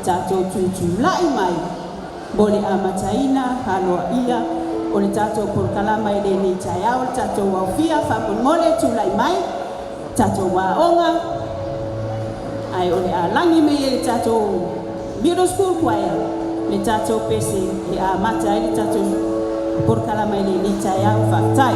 Tatou tutulai mai mo le amataina aloaia o le tatou polokalama i lenei taeao o le tatou aofia. Faamolemole tulai mai tatou aoga ae o le a lagi nei e le tatou Middle School Choir le tatou pese e amata ai le tatou polokalama i lenei taeao. Faafetai.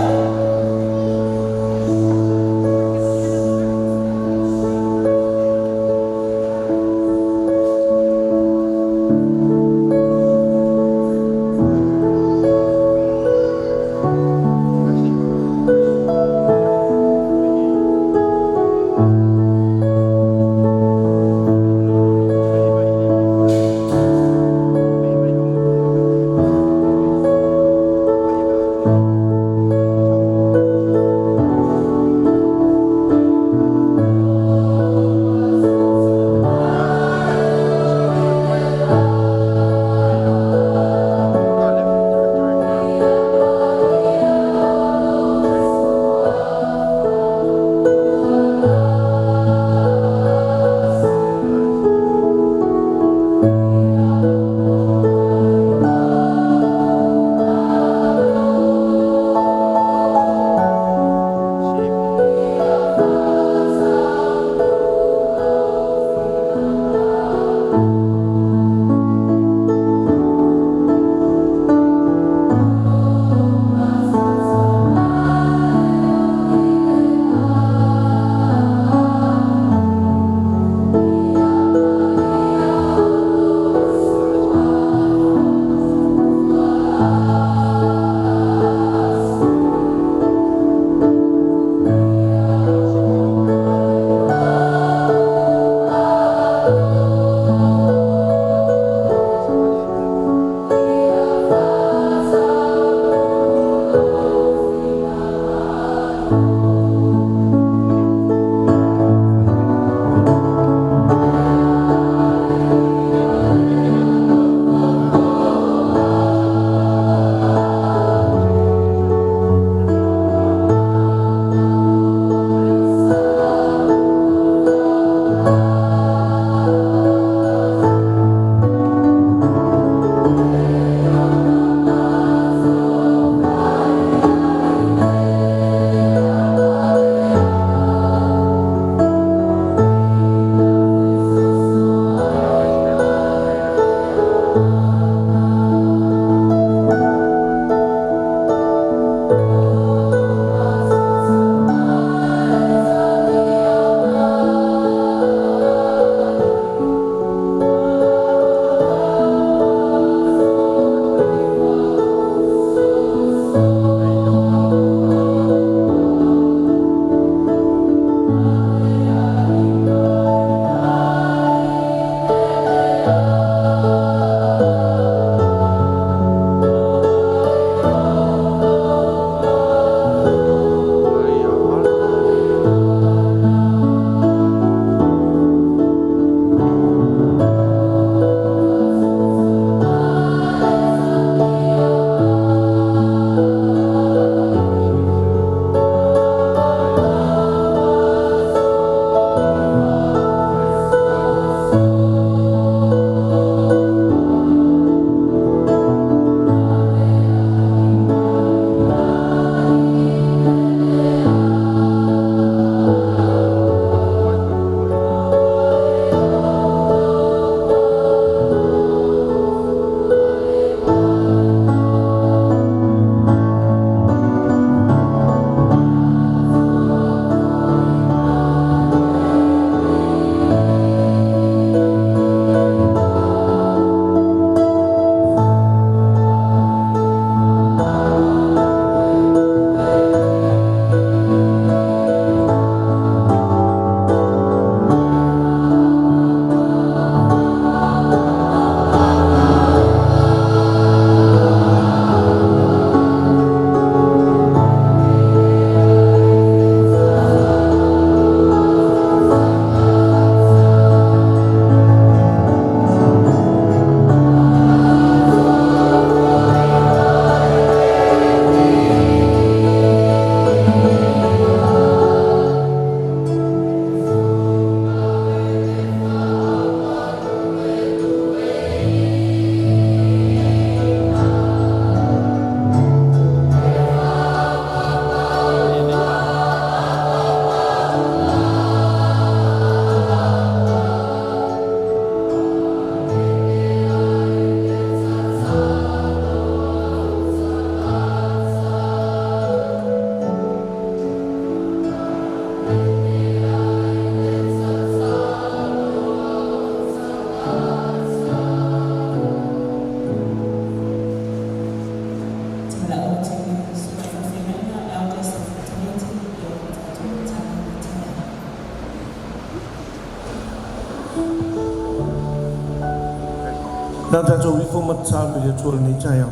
Na tatou ifo ma tatalo i le Atua i lenei taeao.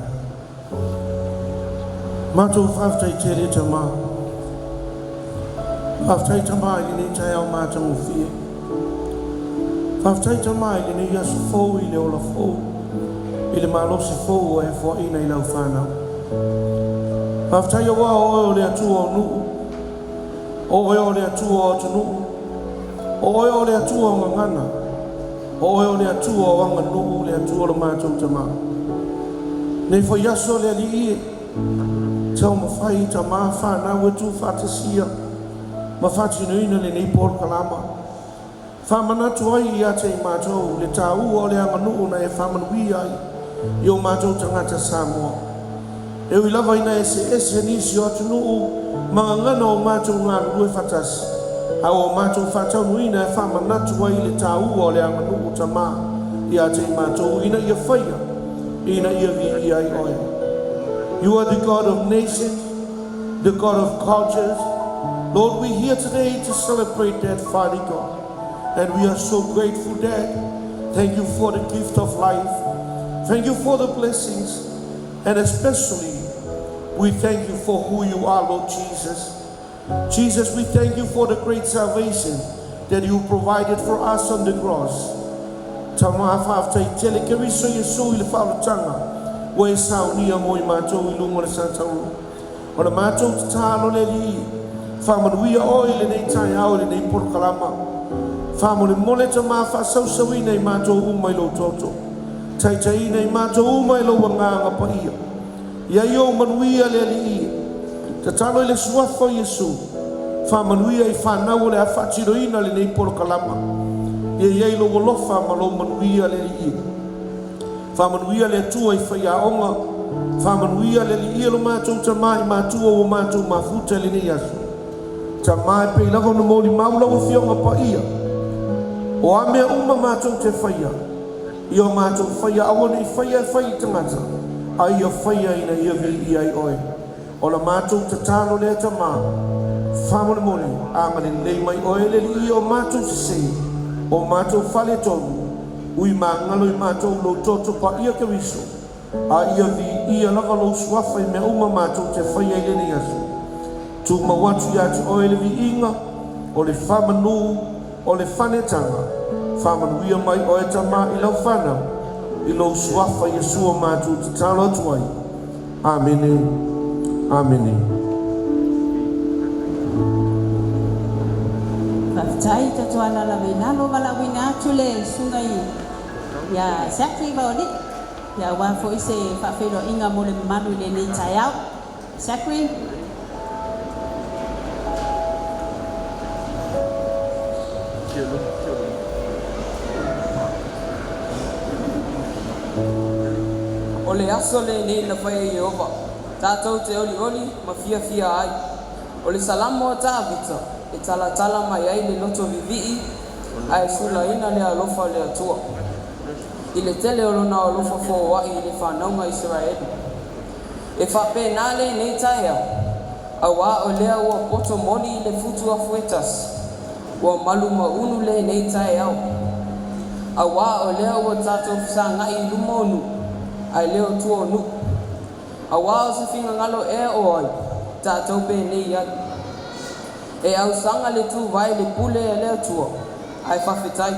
Matou faafetai tele Tamā. Faafetai Tamā i lenei taeao matagofie. Faafetai Tamā i lenei aso fou i le ola fou, i le malosi fou ua e foaina i lau fanau. Faafetai auā o Oe o le Atua o nuu, o Oe o le Atua o atunuu, o Oe o le Atua o gagana, o Oe o le Atua o aganuu, le Atua o lo matou Tamā. Lenei foi aso le Alii e, taumafai tamā fanau e tuufaatasia ma faatinoina lenei polokalama. Faamanatu ai ia te i matou le tāua o le aganuu na e faamanuia ai i o matou tagata Samoa. E ui lava ina eseese nisi o atunuu ma gagana o matou galulue faatasi, a ua matou faataunuuina e faamanatu ai le tāua o le aganuu Tamā ia te i matou ina ia faia, ina ia viia ai Oe. You are the God of nations, the God of cultures. Lord, we're here today to celebrate that, Father God. And we are so grateful, Dad. Thank you for the gift of life. Thank you for the blessings. And especially, we thank you for who you are, Lord Jesus. Jesus, we thank you for the great salvation that you provided for us on the cross. Tamā faafetai tele Keriso Iesu i le faaolataga ua e saunia mo i matou i luga o le satauro. O le matou tatalo le Alii, faamanuia Oe i lenei taeao i lenei polokalama. Faamolemole Tamā faasausauina i matou uma i lou toto. Taitaiina i matou uma i lou Agaga Paia. Ia i ou manuia le Alii. Tatalo i le suafa o Iesu. Faamanuia i fanau o le a faatinoina lenei polokalama. Ia iai lou alofa ma lou manuia le Alii. Faamanuia le Atua i faiaoga. Faamanuia le Alii lo matou Tamā i matua ua matou mafuta i lenei aso. Tamā e pei lava ona molimau lau Afioga Paia. O a mea uma matou te faia, ia o matou faia aua ne i faia e fai i tagata, a ia faia ina ia viia ai Oe. O la matou tatalo lea Tamā, faamolemole agalelei mai Oe le Alii o matou sesē, o matou faaletonu, ui magalo i matou lou toto paia Keriso, a ia viia lava lou suafa i mea uma matou te faia i lenei aso. Tumau atu ia te Oe le viiga, o le faamanu, o le faanetaga, faamanuia mai Oe Tamā i lau fanau, i lou suafa Iesu o matou tatalo atu ai. Amene. Amene. Faafetai Tatuala Laveilalo valaauina atu le susuga i ia Zachary Vaoli ia aua foi se faafeiloaiga mo le mamalu i lenei taeao. Zachary. O le aso lenei na faia e Ieova, tatou te olioli ma fiafia ai. O le Salamo a Tavita e talatala mai ai le loto vivii ae sulaina le alofa o le Atua. I le tele o lona alofa foai i le fanauga a Iseraeli. E faapena lenei taeao, auā o lea ua poto moli i le futu afu e tasi, ua malu ma unu lenei taeao. Auā o lea ua tatou fesagai i luma o nuu, ae le o tua o nuu. Auā o se finagalo ea o ai tatou penei ai. E ausaga le tuvae i le pule a le Atua, ae faafetai,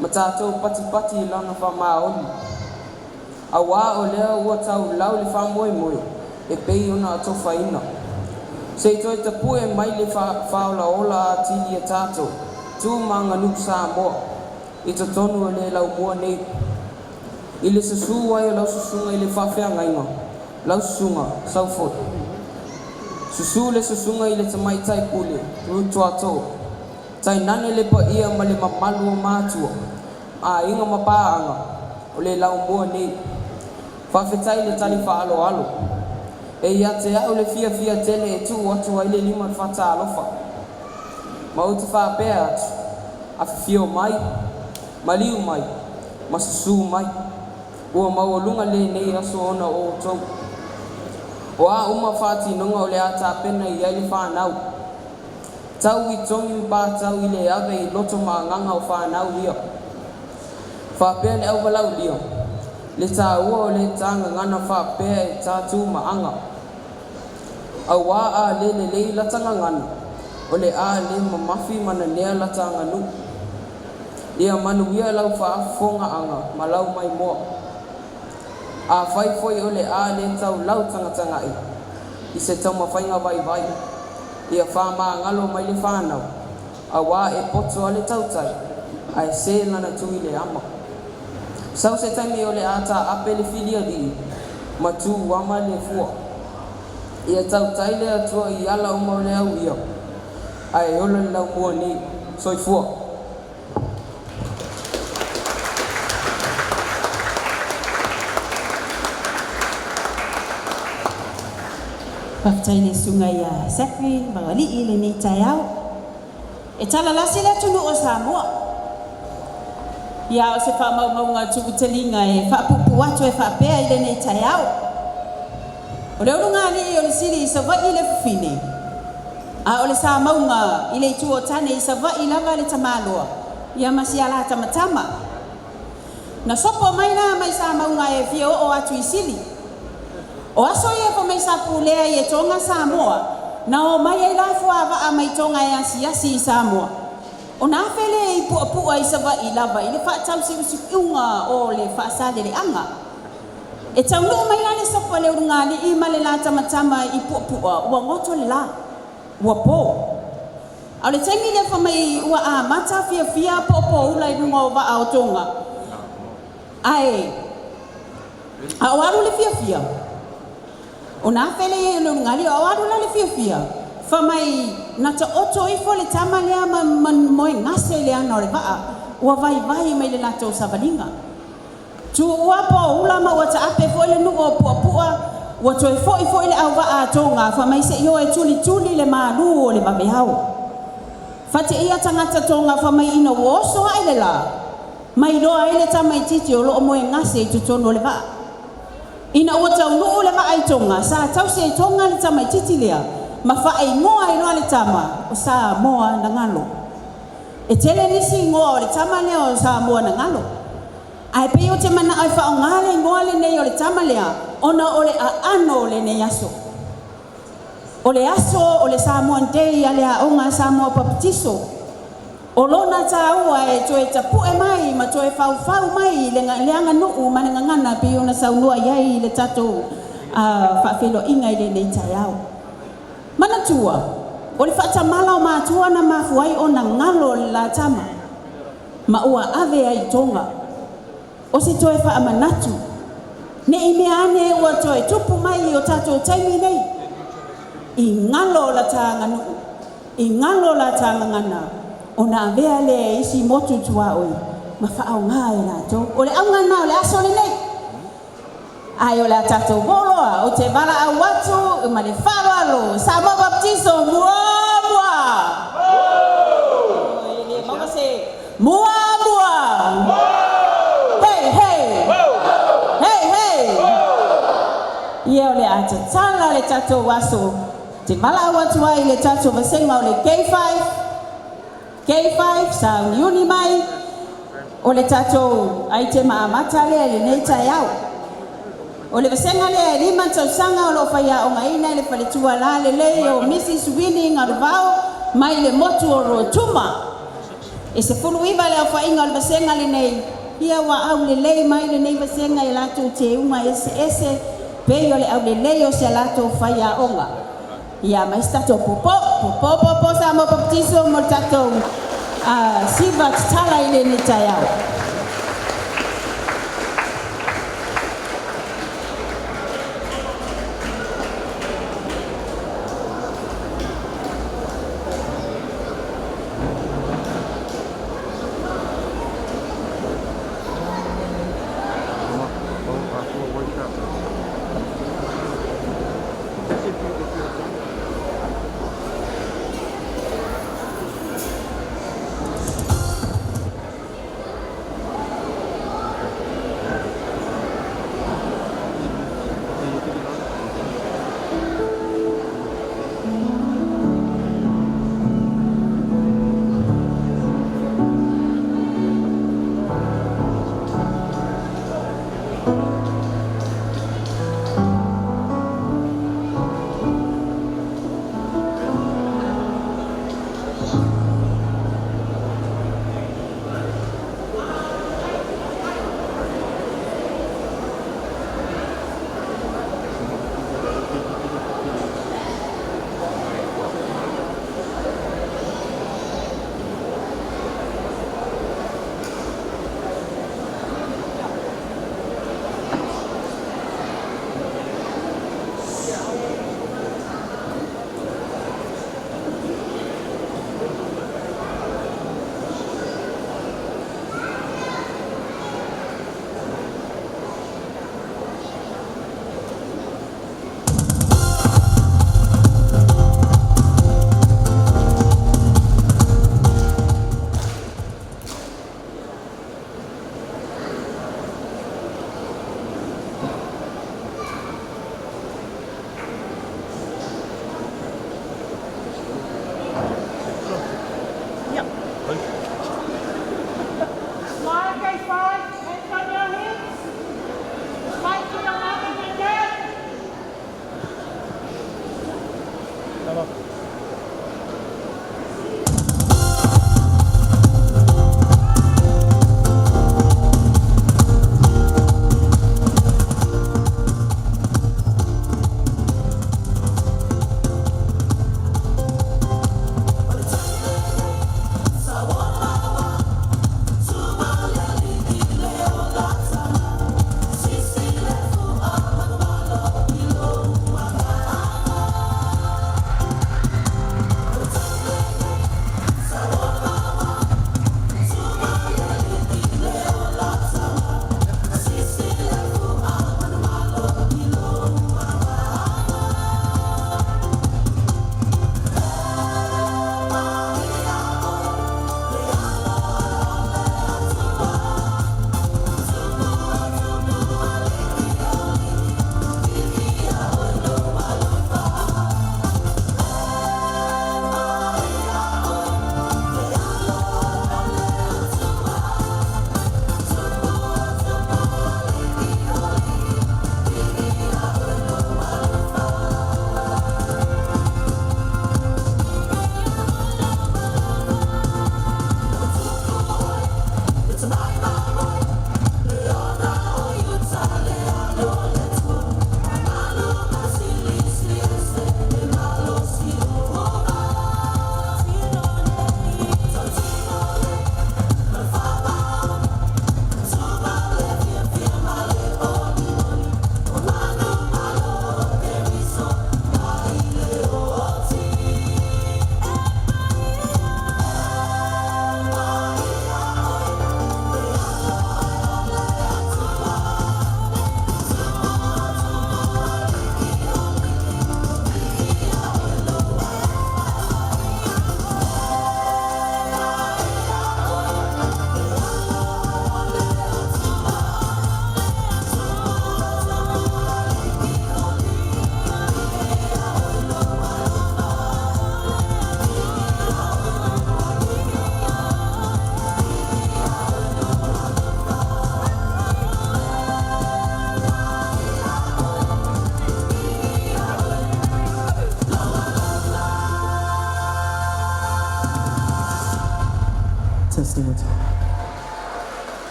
ma tatou patipati i lana faamaoni. Auā o lea ua taulau le faamoemoe e pei ona atofaina. Se i toe tapue mai le faaolaola atili a tatou tu ma aganuu Samoa i totonu o le laumua nei. I le susū ai o lau susuga i le faafeagaiga, lau susuga Saufoi. Susu le susuga i le tamaitai pule, Ruth Tuato. Tainane le paia ma le mamalu o matua, aiga ma paaga o le laumua nei. Faafetai le tali faaaloalo. E ia te au le fiafia tele e tuu atu ai le lima faatalofa. Ma ou te faapea atu, afifio mai, maliu mai, ma susū mai. Ua maualuga lenei aso ona o outou. O a uma faatinoga o le a tapena i ai le fanau, tau i togi ma patau i le ave i loto ma agaga o fanau ia. Faapea le auvalaaulia, Le tāua o le tā gagana faapea e tā tu ma aga. Auā a lē lelei lata gagana, o le a lē mamafi ma nanea lata aganuu. Ia manuia lau faafofogaaga ma lau maimoa. Afai foi o le a lē tau lau tagatagai i se taumafaiga vaivai, ia faamagalo mai le fanau, auā e poto a le tautai, ae sē lana tu i le ama. Sau se taimi o le a taape le filialii ma tu ama le fua. Ia tautai le Atua i ala uma o le au ia, ae ola le laumua nei. Soifua. Faafetai i le susuga ia Zachary Magalii i lenei taeao. E talalasi le atunuu o Samoa. Ia, o se faamaumauga tuuutaliga e faapuupuu atu e faapea i lenei taeao. O le ulugalii o le Sili i Savaii le fafine, a o le Samauga i le itu o tane i Savaii lava le tamaloa, ia ma si alatamatama. Na sopo mai la mai Samauga e fia oo atu i Sili. O aso ia fai mai sa pulea ai e Toga Samoa, na omai ai la fuavaa mai Toga e asiasi i Samoa, ona afe lea i Puapua i Savaii lava i le faatausiusiuga o le faasaleleaga. E taunuu mai la le sopo a le ulugalii ma le la tamatama i Puapua ua goto le la, ua po. A o le taimi lea fai mai ua amata fiafia poopooula i luga o vaa o Toga, ae a o alu le fiafia, ona afe lea i ai o le ulugalii, a o alu la le fiafia, fai mai na taoto ifo le tama lea ma moegase i le ana o le vaa, ua vaivai mai le latou savaliga. Tuua poula ma ua taape foi le nuu o Puapua, ua toe foi foi le auvaa a Toga fai mai se i o e tulituli le malu o le vaveao. Fatiaia tagata Toga fai mai ina ua oso ae le la, ma iloa ai le tamaitiiti o lo o moegase i totonu o le vaa. Ina ua taunuu le vaa i Toga, sa tausi e Toga le tamaitiiti lea ma faaigoa ai loa le tama o Samoa na galo. E tele nisi igoa o le tama lea o Samoa na galo. Ae pei ou te manao e faaaoga le igoa lenei o le tama lea ona o le aano o lenei aso. O le aso o le Samoan Day a le Aoga Samoa Papatiso. O lona tāua e toe tapu'e mai ma toe faufau mai le aganuu ma le gagana pei ona saunoa i ai le tatou faafeiloaiga i lenei taeao. Manatua, o le faatamala o matua na mafua ai ona galo le la tama ma ua ave ai i Toga. O se toe faamanatu, ne i mea ane ua toe tupu mai i o tatou taimi nei, i galo la ta aganuu, i galo la ta gagana, ona avea lea e isi motu tuaoi ma faaaoga e latou. O le auga lena o le aso lenei. Ae o le a tatou oo loa, ou te valaau atu ma le faaaloalo, Samoa Papatiso muamua! E le maua se muamua! Hey, hey! Hey, hey! Ia o le a tatala le tatou aso, te valaau atu ai le tatou vasega o le K5, K5 sauniuni mai, o le tatou aitema amata lea i lenei taeao. O le vasega lea e 5 tausaga o lo o faiaogaina i le faletua lalelei o Mrs Winnie Galuvao mai le motu o Rotuma. E 19 le aofaiga o le vasega lenei, ia ua aulelei mai lenei vasega i latou teuga eseese pei o le aulelei o si a latou faiaoga. Ia mai se tatou popo, popo popo Samoa Papatiso mo le tatou siva tatala i lenei taeao.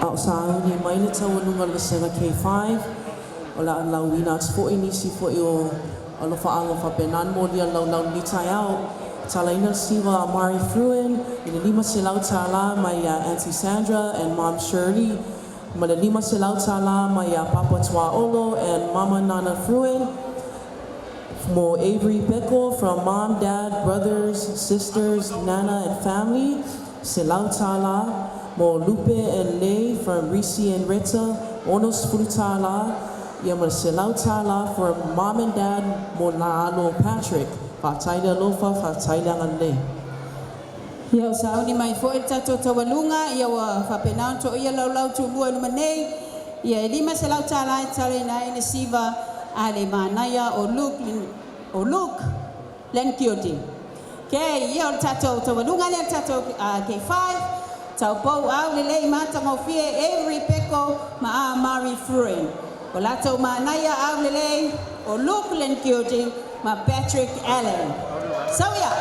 A o sauni mai le taualuga o le vasega K5, o le a lauina atu foi nisi foi o alofaaga faapena ona molia i le laulau i lenei taeao. Talaina le siva a Mari Fruin i le $500 mai ia Aunty Sandra and Mom Shirley, ma le $500 mai ia Papa Tuaolo and Mama Nana Fruin mo Avery Beko from Mom, Dad, Brothers, Sisters, Nana and Family, $100 mo Lupe and Lei from Risi and Retta, $60, ia ma le $100 for Mom and Dad mo Laalo Patrick. Faafetai le alofa, faafetai le agalelei. Ia o sauni mai foi le tatou taualuga, ia ua faapena ona toia laulau tumua i luma nei, ia e $500 e tatalaina ai le siva a le manaia o Luke, o Luke Lenkioti. Okay, ia o le tatou taualuga lea le tatou K5, taupou aulelei ma matagofie Avery Peko ma Amari Fruin. O latou manaia aulelei o Luke Lenkioti ma Patrick Allen. Sau ia!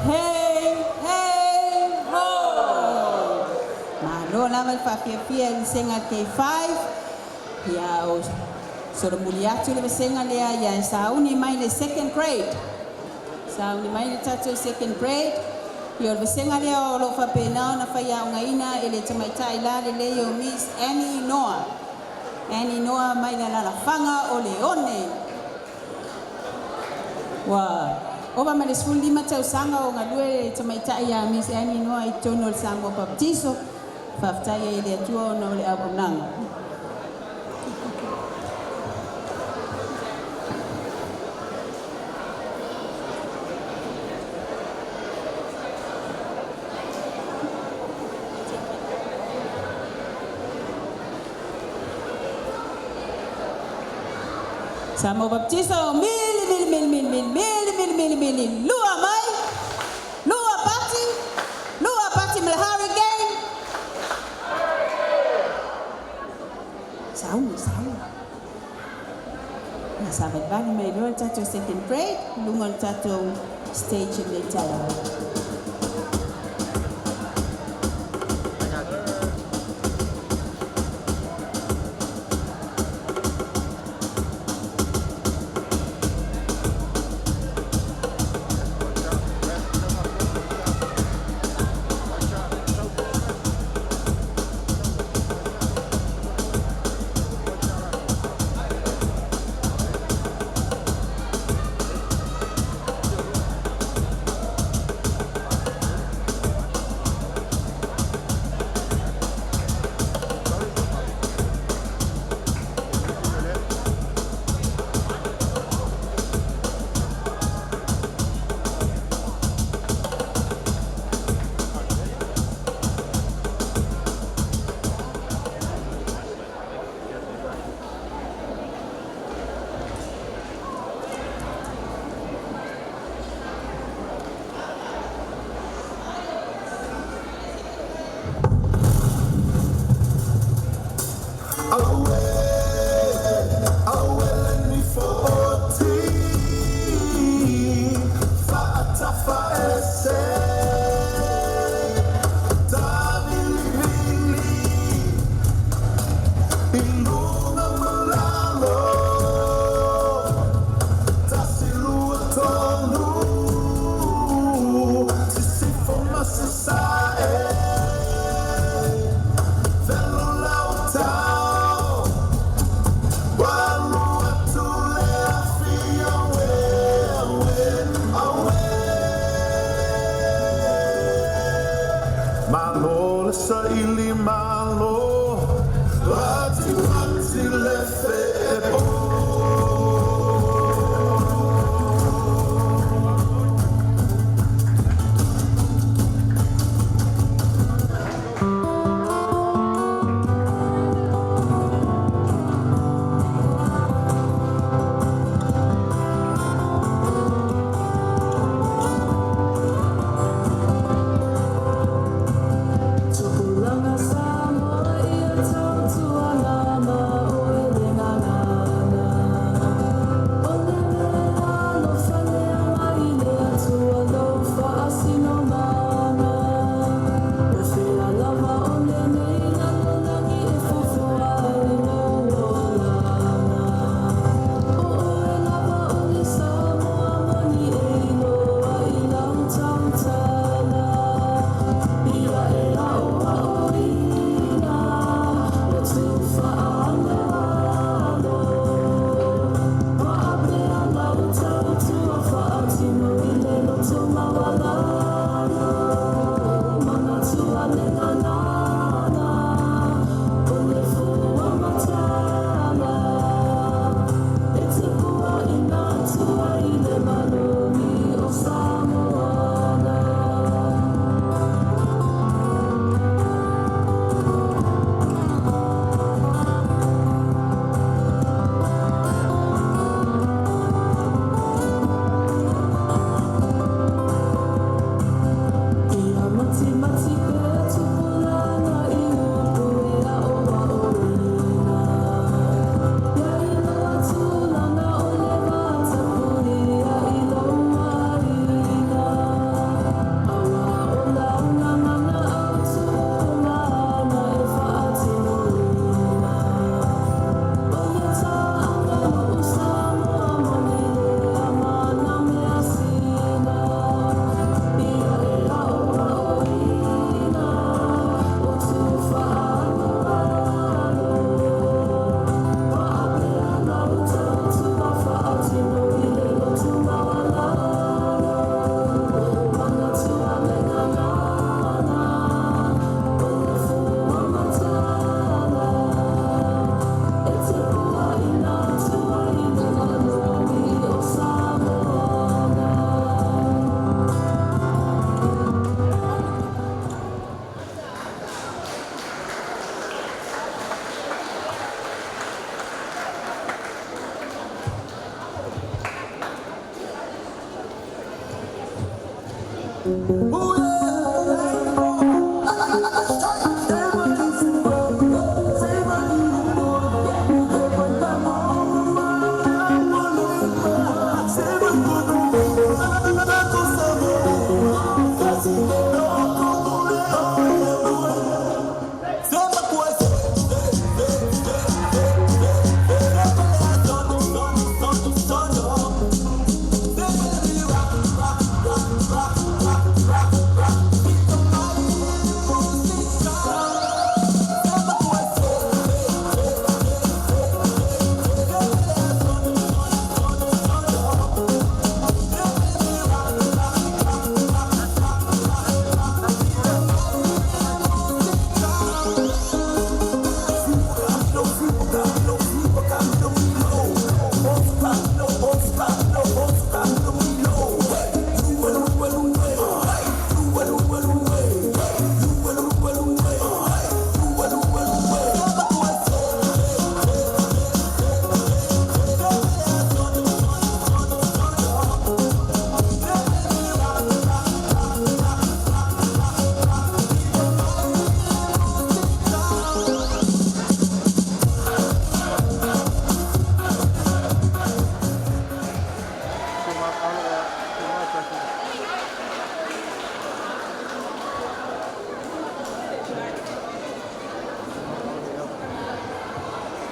Hey, hey, ho! Malo lava le faafiafia i le vasega a le K5. Ia o solomuli atu le vasega lea ia e sauni mai le second grade. Sauni mai le tatou second grade. Ia o le vasega lea o lo o faapena ona faiaogaina e le tamaitai lalelei o Miss Annie Noa. Annie Noa mai le alaalafaga o Leone. Ua ova ma le 15 tausaga o galue le tamaitai ia Miss Annie Noa i totonu o le Samoa Papatiso. Faafetai ai i le Atua ona o le auaunaga. Samoa Baptiso, mili, mili, mili, mili, mili, mili, mili, mili, mili, lua mai, lua pati, lua pati ma le Hurricane. Sauni, sauni. Na savalivali mai loa le tatou second grade, luga o le tatou stage i lenei taeao.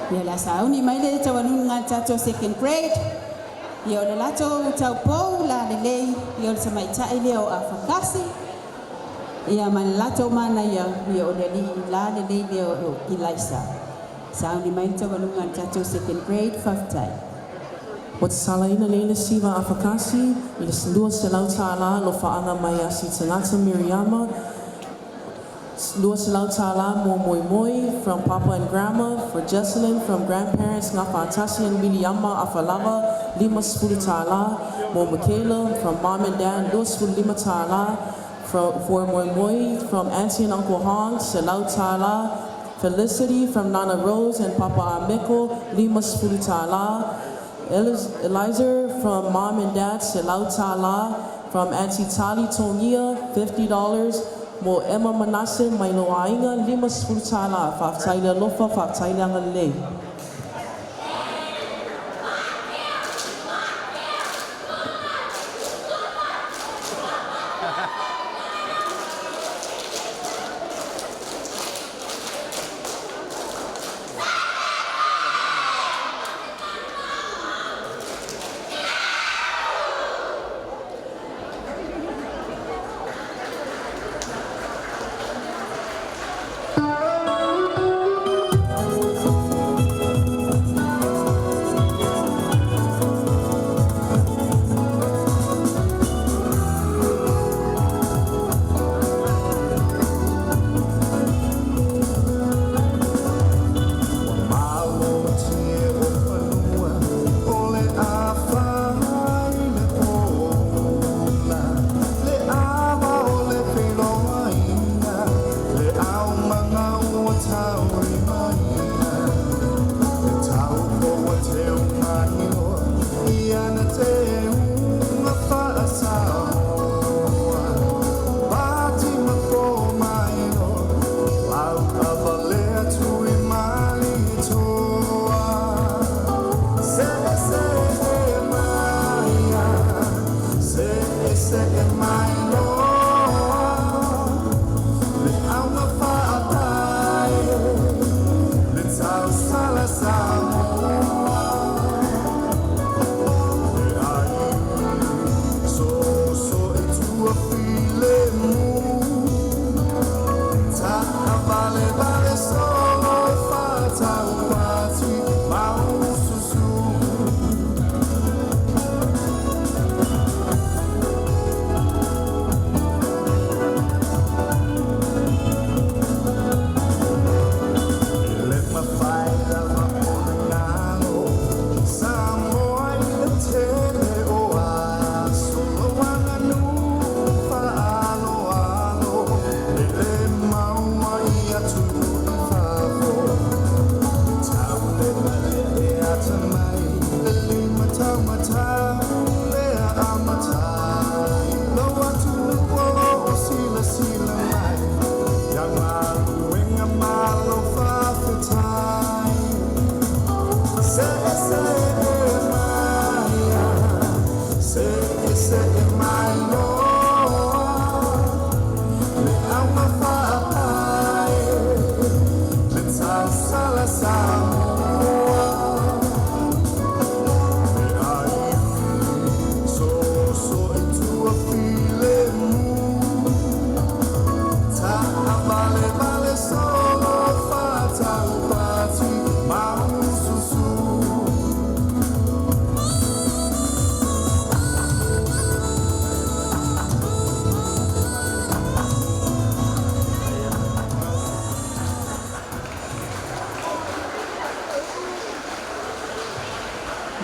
Ia le a sauni mai le taualuga a le tatou second grade. Ia o le latou taupou lalelei, ia o le tamaitai lea o Afakasi. Ia ma le latou manaia, ia o le alii lalelei lea o Ilaisa. Sauni mai le taualuga a le tatou second grade, faafetai. Ua tatalaina nei le siva a Afakasi i le $200 alofaaga mai ia Sitalata Miriama, $200 mo Moimoi from Papa and Grandma, for Jesselyn from grandparents Ngafatasi and Miliama Afalava, $50, mo Michaela from mom and dad, $25, for Moimoi from Auntie and Uncle Hong, $100, Felicity from Nana Rose and Papa Ameko, $50, Elizer from mom and dad, $100, from Auntie Tali Tongia, $50, mo Emma Manase mai lou aiga, $50. Faafetai le alofa, faafetai le agalelei.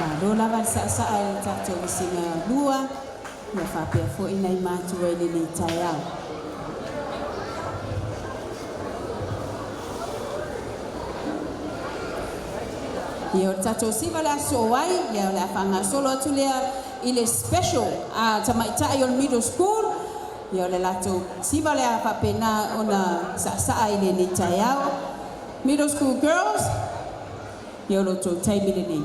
Malo lava le saasaa i le tatou usiga lua ia faapea foi nai matua i lenei taeao. Ia o le tatou siva o le a sosoo ai, ia o le a faagasolo atu lea i le special a tamaitai o le middle school. Ia o le latou siva lea faapena ona saasaa i lenei taeao. Middle school girls, ia o lo outou taimi lenei.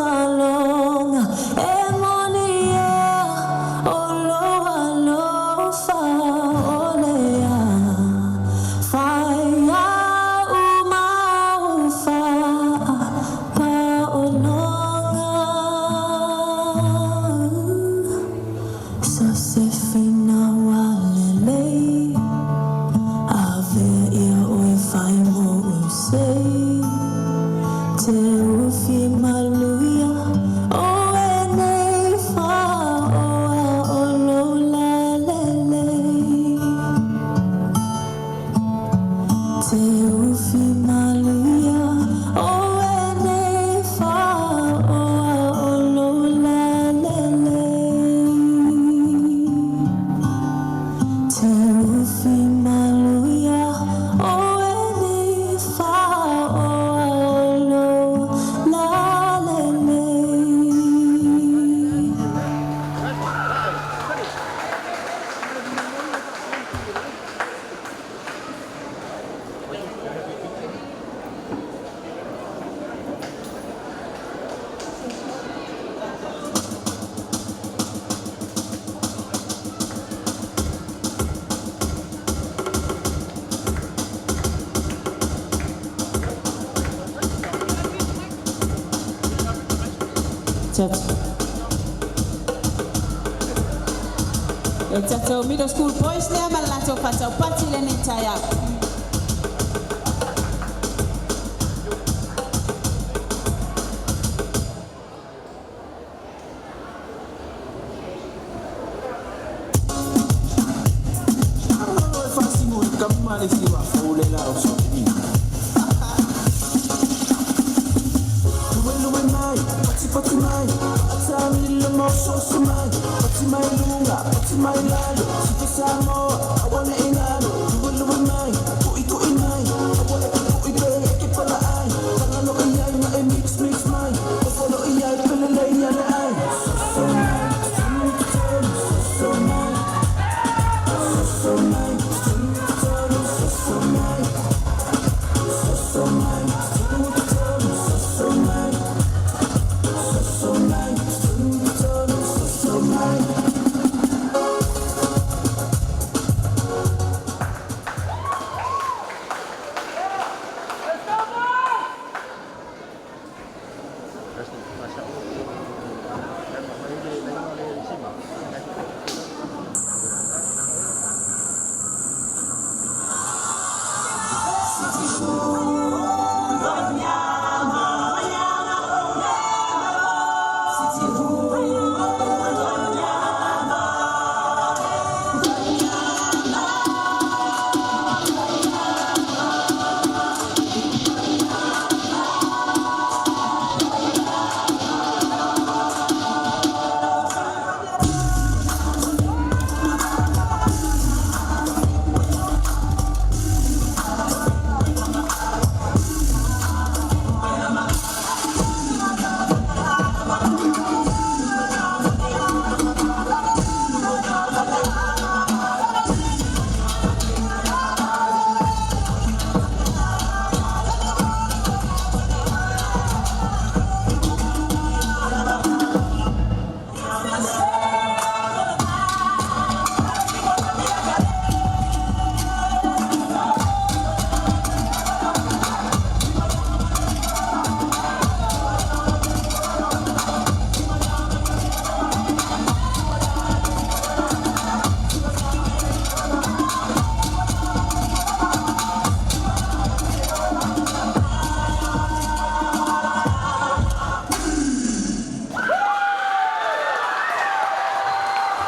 Saloga e moni ea o lou alofa o le a fai a'u ma ou faapaologa. Sosefina ua lelei Avea ia oe fai mo'u sei Teufi maluia Oe nei fa'aoa o lou lalelei Teufi maluia Oe nei fa'aoa o lou lalelei Teufi maluia Oe nei fa'aoa o lou lalelei. Church. E tatou middle school boys lea ma le latou faataupati i lenei taeao.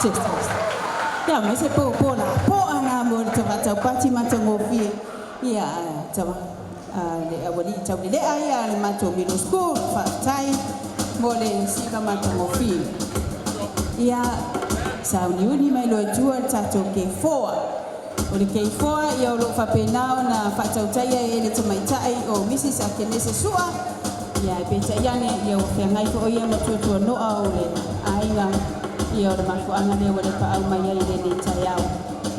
Test, test. Ia, mai se po po la po ana mo le faataupati matagofie ia tama le aualii taulelea ia le matou middle school. Faafetai mo le siva matagofie. Ia sauniuni mai loa i tua le tatou K4. O le K4 ia o loo faapena ona faatautaia e le tamaitai o Mrs Akenese Sua. Ia e peitai ane ia ua feagai foi ia ma tuatuanoa o le aiga. Ia o le mafuaaga lea ua le paau mai ai i lenei taeao.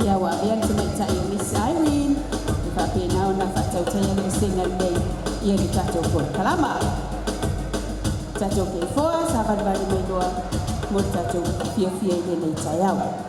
Ia ua avea le tamaitai o Miss Irene e faapena ona faatautaia le vasega lenei ia le tatou polokalama. Tatou K4 savalivali mai loa mo le tatou fiafia i lenei taeao.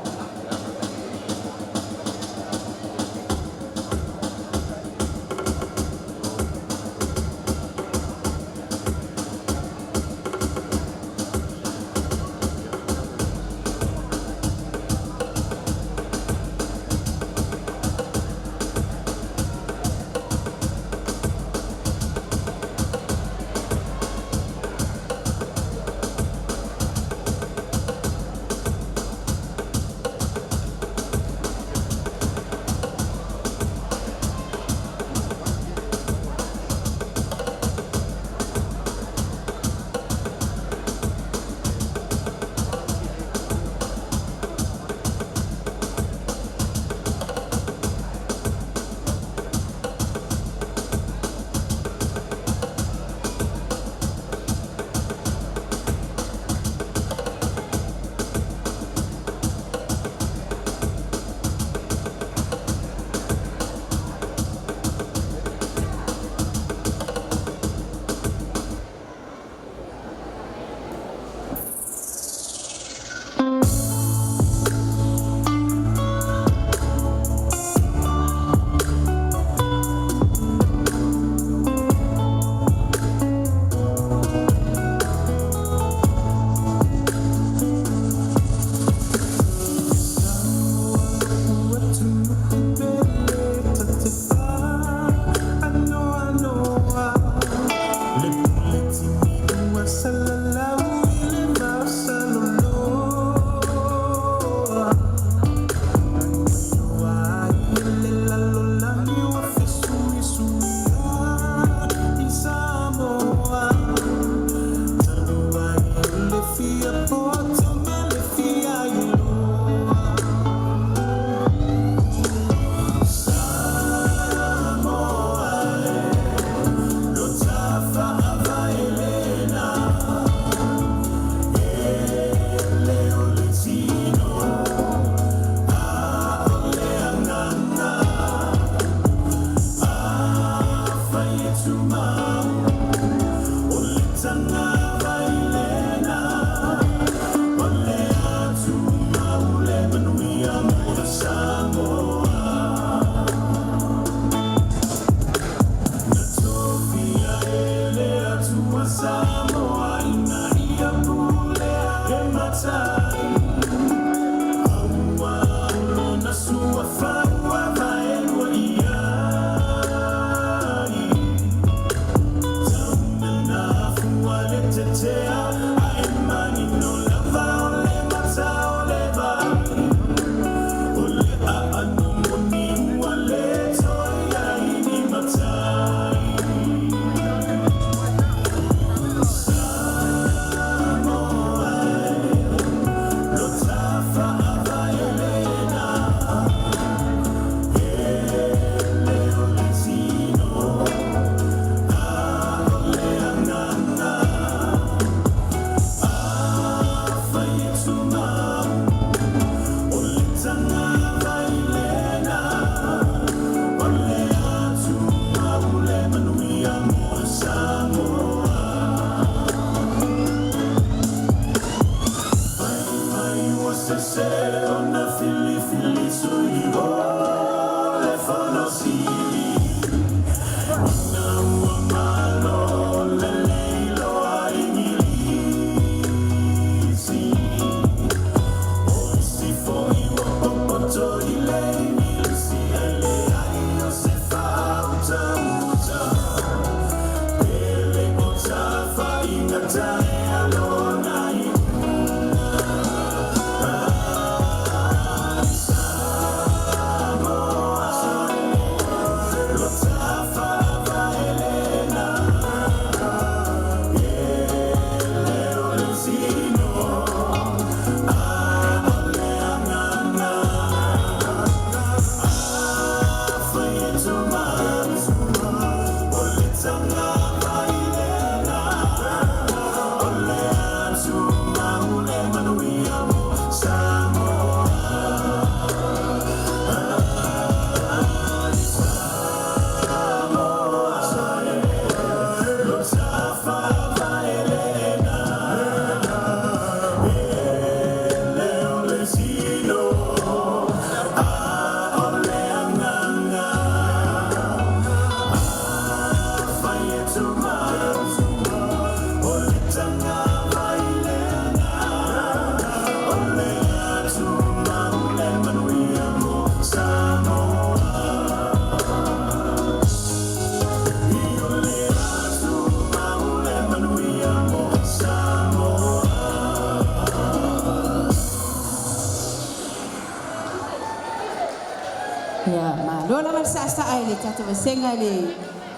le saasaa i le tatou vasega i le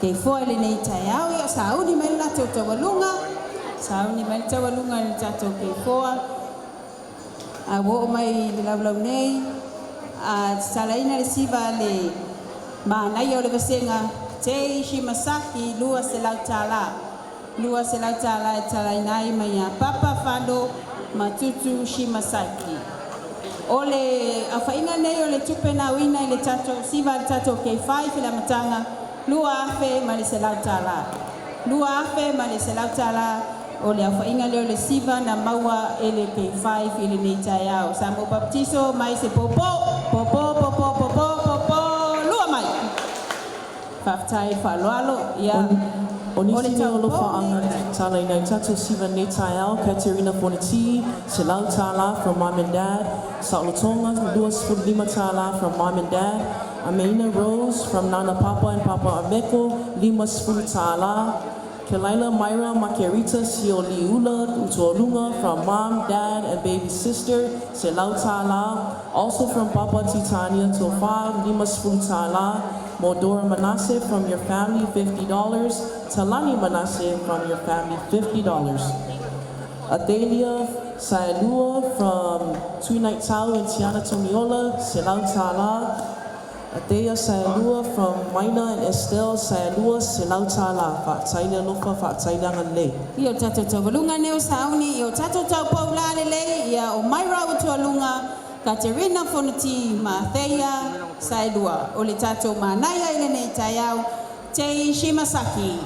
K4 i lenei taeao. Ia o sauni mai le latou taualuga, sauni mai le taualuga i le tatou K4. A ua oo mai i le laulau nei, a tatalaina le siva a le manaia o le vasega Tay Shimasaki, $200. $200 e tatalaina ai mai ia Papa Fano ma Tutu Shimasaki. O le aofaiga lenei o le tupe na aoina i le tatou siva a le tatou K5 i le amataga, $2,100. $2,100 o le aofaiga lea o le siva na maua e le K5 i lenei taeao. Samoa Papatiso mai se popo, popo, popo, popo, popo, lua mai. Faafetai faaaloalo. Ia, O o le nisi nei o taupou alofaaga nei. tatalaina i tatou siva i lenei taeao, Katerina Fonoti, $100 from mom and dad. Saolotoga, $25 from mom and dad. Ameina Rose from Nana Papa and Papa Ameko, $50. Kelaila Myra Makerita Sioliula Utualunga from mom, dad, and baby sister, $100. Also from Papa Titania Tofa, $50. Modora Manasseh from your family, $50. Talani Manasseh from your family, $50. Adelia Saelua from Tuinai Tau and Tiana Tomiola, $100. Adelia Saelua from Maina and Estelle Saelua, $100. Faafetai le alofa, faafetai le agalelei. Ia o tatou taualuga nei o sauni, ia o tatou taupou lalelei, ia o Myra Utualuga, Katerina Fonoti ma Atheia Saelua. O le tatou manaia i lenei taeao, Tei Shimasaki.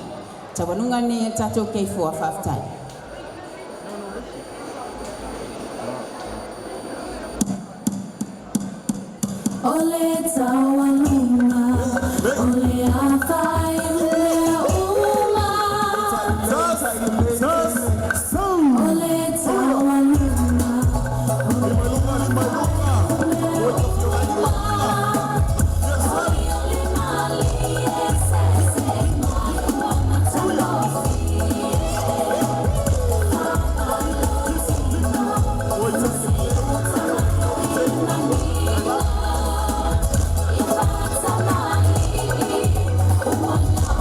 Taualuga nei a le tatou K4, faafetai. O le taualuga, o le afa i mea uma. O le taualuga, o le afa i mea uma. Olioli malie se se mai ua matagofie. Faamalositino, o si o manino. Ia faatamalii, ua na ua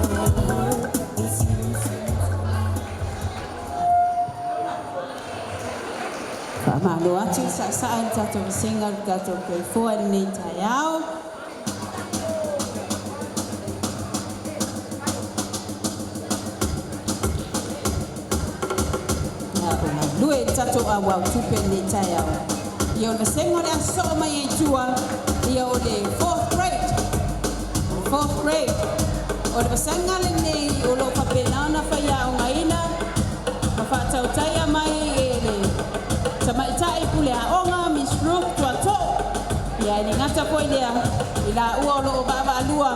lava e sili. Faamalo atu i saasaa i le tatou vasega o le tatou K4 i lenei taeao. Ia, o galue i le tatou auau tupe i lenei taeao. Ia o le vasega o le a sosoo mai ai i tua, ia o le fourth grade. O le fourth grade. O le vasega lenei o lo o faapena ona faiaogaina ma faatautaia mai e le tamaitai pule aoga Miss Ruth Tuato. Ia e le gata foi lea, i laua o lo o vaavaalua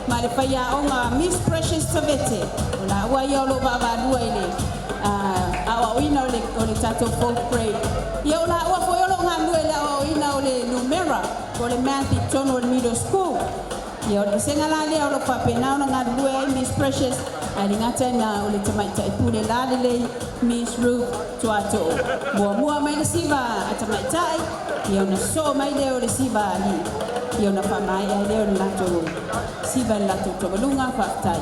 ma Ma le faiaoga Miss Precious Tavete, o laua ia o lo o vaavaalua i le aoaoina o le tatou fourth grade. Ia o laua foi o lo o galulue i le aoaoina o le numera po o le math i totonu o le middle school. Ia o le vasega la lea o lo o faapena ona galulue ai Miss Precious, ae le gata i lena o le tamaitai pule lalelei Miss Ruth Tuato'o. Muamua mai le siva a tamaitai, ia ona sosoo mai lea o le siva a alii, ia ona faamaea ai lea o le latou siva i le latou taualuga. Faafetai.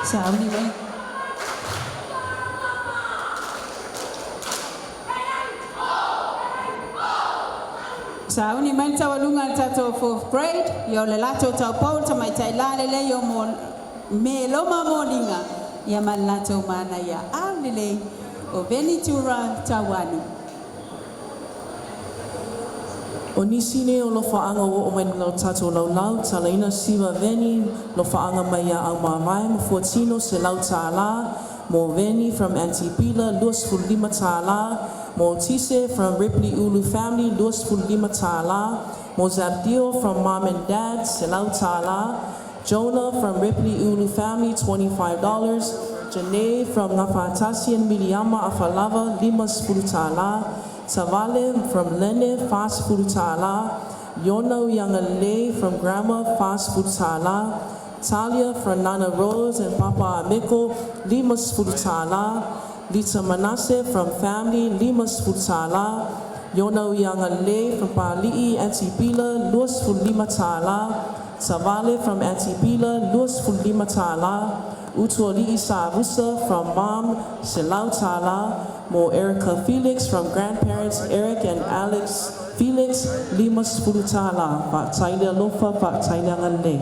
Sauni mai. Sauni mai le taualuga a le tatou fourth grade, ia o le latou taupou le tamaitai lalelei o mo Meloma Moliga ia ma le latou manaia aulelei o Venitura Tauanu. O nisi nei o alofaaga ua oo mai i le tatou laulau, talaina siva Veni, alofaaga mai ia Aumavae ma Fuatino, $100. Mo Veni from Aunty Pila, $25. Mo Tise from Ripley Ulu family, $25. Mo Zabdio from Mom and Dad, $100. Jonah from Ripley Ulu family, $25. Janae from Gafatasi and Miriama Afalava, $50. Tavale from Lene, $40. Yona Uyangalei from Grandma, $40. Talia from Nana Rose and Papa Ameko, $50. Lita Manase from family, $50. Yona Uyangalei from Pali'i, Auntie Pila, $25. Tavale from Auntie Pila, $25. Utuali'i Saavusa from Mom, $100. Mo Erica Felix from grandparents Eric and Alex Felix, $50. Faafetai le alofa, faafetai le agalelei.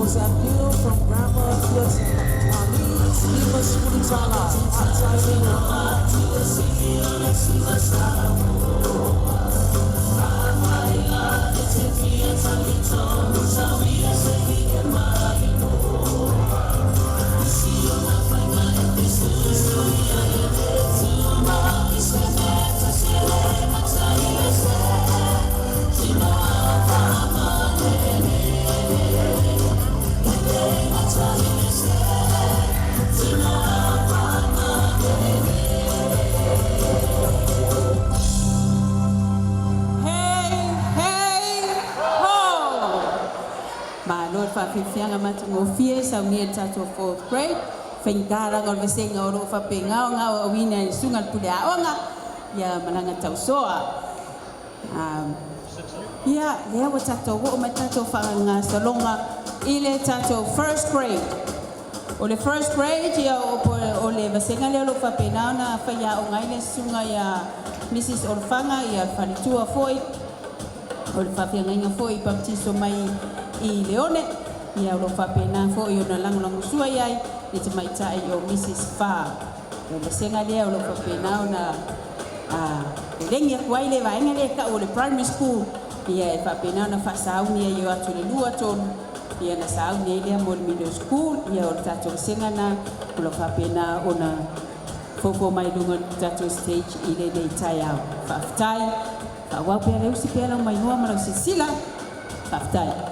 Mozambique from Grandma Fiatali, $50. Faafetai le Hey, hey, ho! Malo le faafiafiaga matagofie saunia i le tatou fourth grade, faigata laga o le vasega o loo faapena ona aoaoina e le susuga i le pule aoga ia malaga tausoa. Ia lea ua tatou oo mai le tatou faagasologa i le tatou first grade. O le first grade ia o le vasega lea o loo faapena ona faiaoga ai le susuga ia Mrs Olofaga ia le faletua foi o le faafeagaiga foi papatiso mai i Leone ia o loo faapena foi ona lagolagosua iai le tamaitai o Mrs Fa. O le vasega lea o loo faapena ona lelegi atu ai le vaega lea e tau o le primary school ia e faapena ona faasauni ai e o atu i le 2, 3 ia ona sauni ai lea mo le middle school. Ia o le tatou vasega lena o lo faapena ona fofo mai luga o le tatou stage i lenei taeao. Faafetai. Faaauau pea le usi pea lau maimoa ma lau silasila. Faafetai.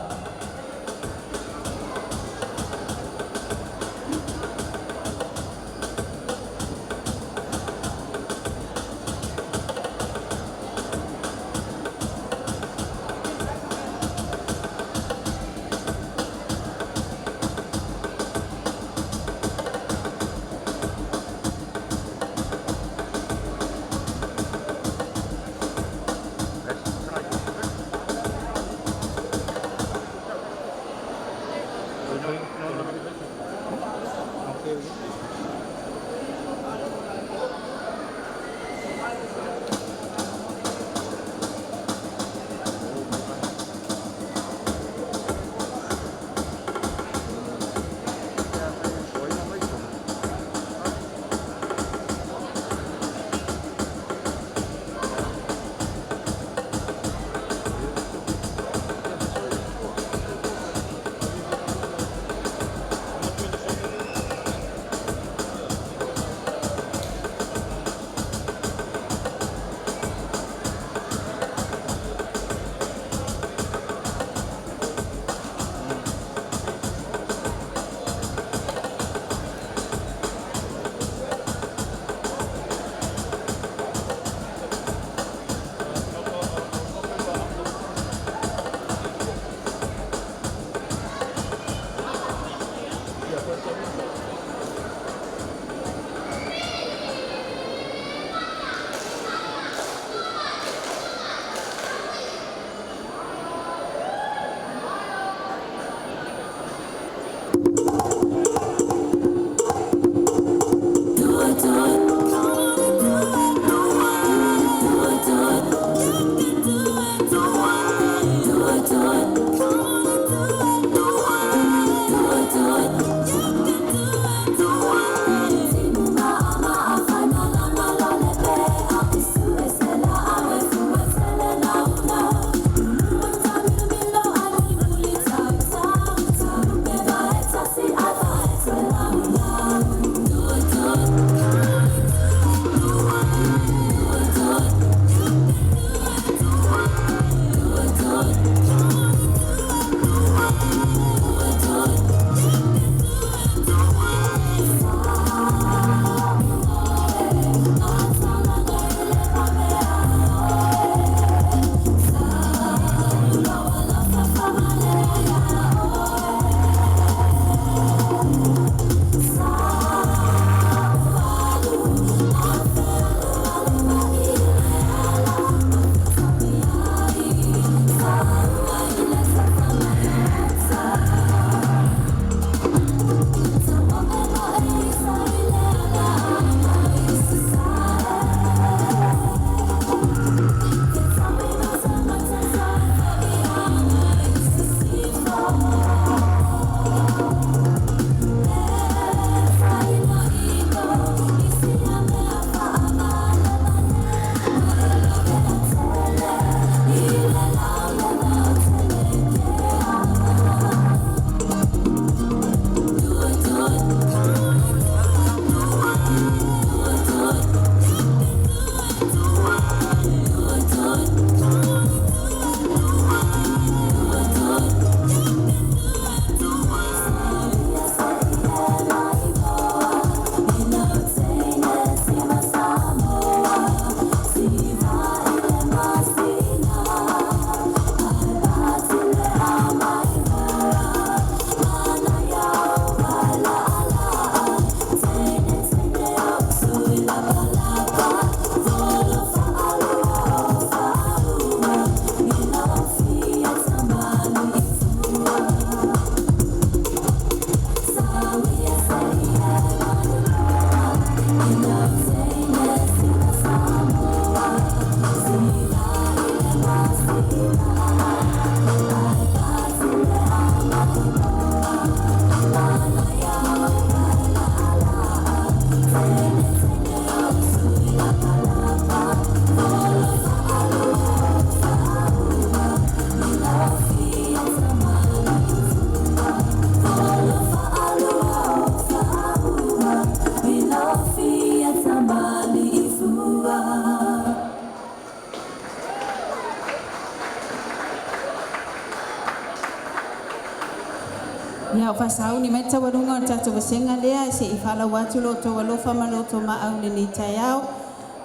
Ia, ua faasauni mai le taualuga o le tatou vasega lea se i faalaua atu lo outou alofa ma lo outou maau i lenei taeao.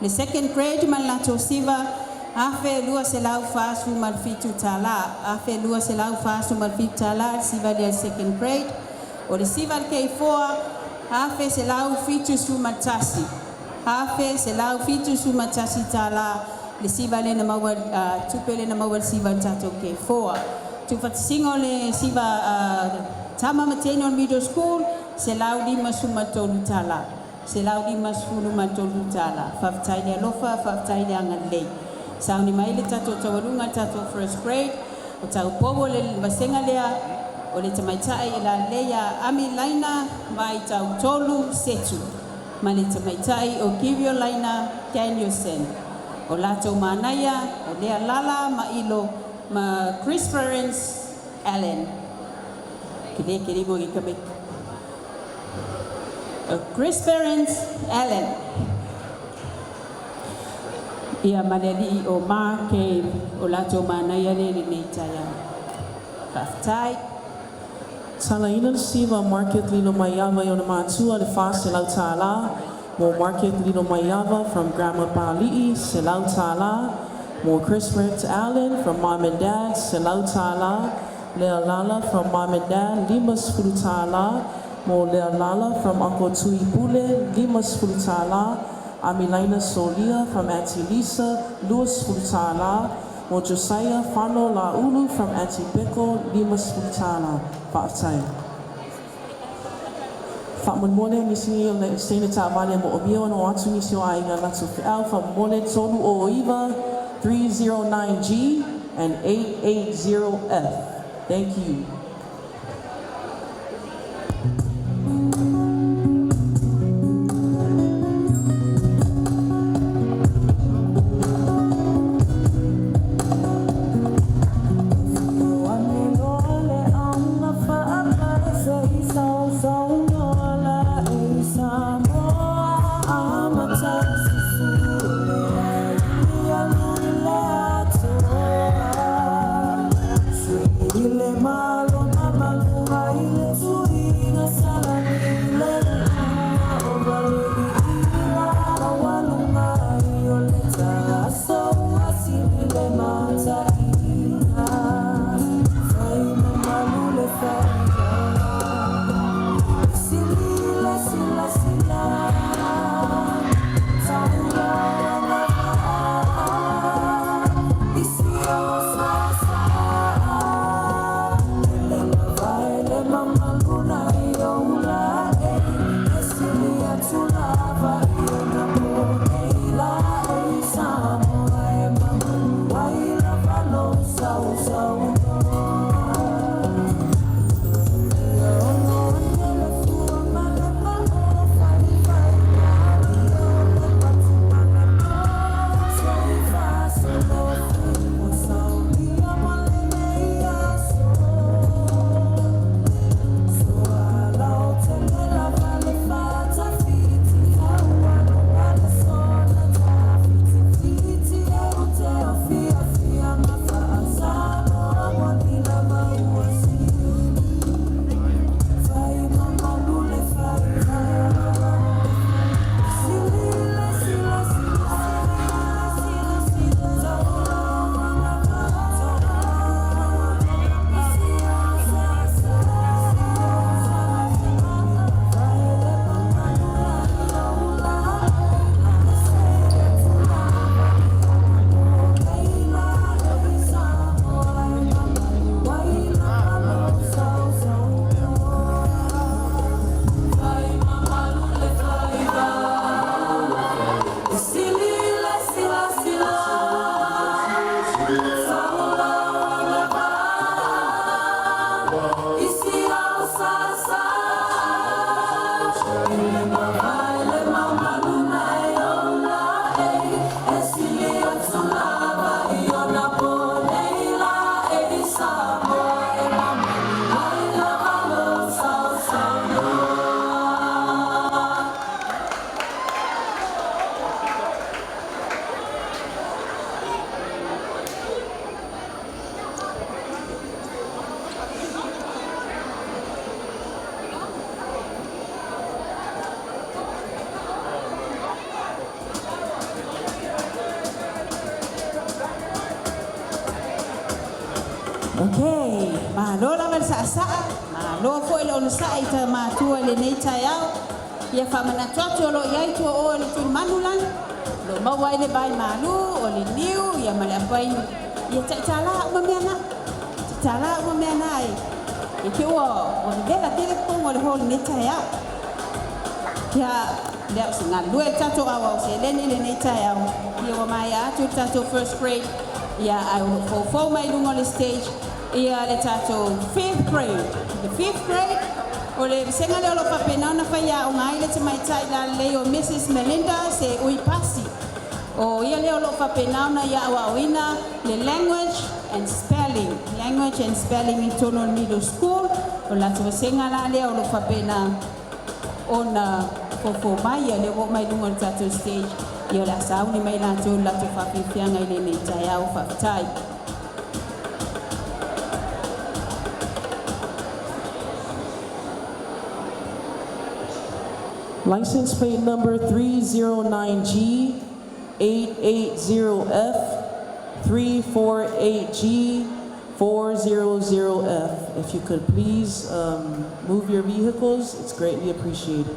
Le Second Grade ma le latou siva, $1,247. $1,247 le siva lea a le Second Grade. O le siva a le K4, $1,171. $1,171 le siva lea na maua tupe lea na maua i le siva a le tatou K4. Tuufaatasiga o le siva a tama ma teine o le Middle School, $153. $153. Faafetai le alofa faafetai le agalelei. Sauni mai le tatou taualuga i le tatou First Grade, o taupou o le vasega lea o le tamaitai e lalelei ia Ami Laina Vaitautolu Setu ma le tamaitai o Kivio Laina Danielson. O latou manaia o Lea Lala Mailo ma Chris Florence Allen. Chris Ference Allen. Ia ma le alii o Mark o latou manaia lea i lenei taeao. Faafetai. Talaina le siva a Market Lilo Maiava i ona matua le $400 mo Market Lilo Maiava from Grandma Pali'i, $100 mo Chris Brent Allen from Mom and Dad, $100. Lea Lala from Mom and Dad, $50 mo Lea Lala from Uncle Tui Pule, $50. Amilaina Solia from Auntie Lisa, $20 mo Josiah Fano La'ulu from Auntie Beko, $50. Faafetai. Faamolemole nisi o le seina taavale moomia ona o atu nisi o aiga latou feau. Faamolemole 309 309G and 880F. Thank you. Le malo. Okay, malo lava le saasaa, malo foi le onosai i ta matua i lenei taeao. Ia faamanatu atu o lo o i ai tuaoa o le tulimanu lana, o lo o maua ai le vai malu, o le niu, ia ma le apaini. Ia $1 uma mea na. $1 uma mea na e. I te ua ua vevela tele totonu o le hall i lenei taeao. Ia, lea o se galulue le tatou auau seleni i lenei taeao. Ia ua maea atu le tatou first grade, ia ae o lo o foufou mai luga o le stage ia le tatou fifth grade. The fifth grade, o le vasega lea o lo o faapena ona faiaoga ai le tamaitai lalelei o Mrs. Melinda Se Ui Pasi. O ia lea o lo o faapena ona ia aoaoina le language and spelling. Language and spelling i totonu o le middle school. O le latou vasega la lea o lo o faapena ona foufou mai. Ia lea ua oo mai luga o le tatou stage, ia o le a sauni mai latou i le latou faafiafiaga i lenei taeao. Faafetai. License plate number 309G, 880F, 348G, 400F. If you could please move your vehicles, it's greatly appreciated.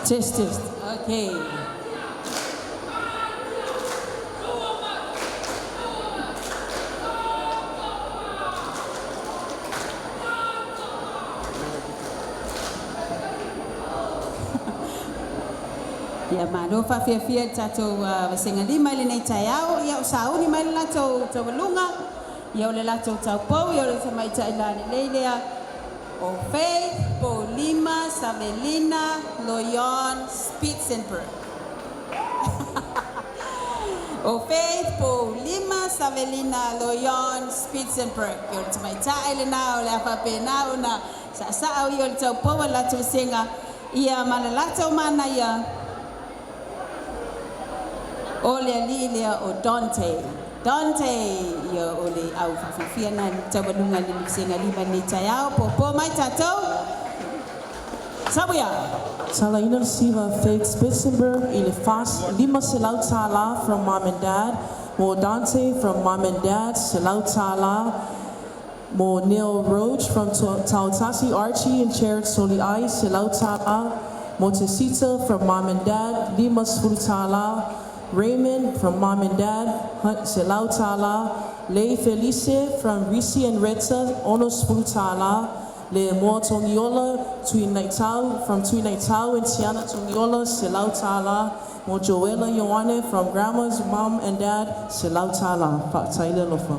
Test, test. Okay. Ia malo faafiafia i le tatou vasega lima i lenei taeao. Ia o sauni mai le latou taualuga, ia o le latou taupou, ia o le tamaitai lalelei lea o Faith Paulima Savelina Loyon Spitzenberg. O Faith Paulima Savelina Loyon Spitzenberg. Ia o le tamaitai lena o le a faapena ona saasaa ia o le taupou a le latou vasega ia ma le latou manaia o le alii lea o Dante. Dante, ia o le au faafifia na le taualuga i le vasega lima i lenei taeao. Puapua mai tatou. Sabuia. Talaina le siva Faith Spitzenberg i le fas $500 from mom and dad. Mo Dante from mom and dad, $100. Mo Neil Roach from Tautasi Archie and Chair Soliai, $100. Mo Tesita from mom and dad, $50. Raymond from mom and dad, $100. Lei Felice from Risi and Retta, $60. Le Moa Tongiola, Tui Naitau, from Tui Naitau and Tiana Tongiola, $100. Mo Joela Ioane from grandma's mom and dad, $100. Faafetai le alofa.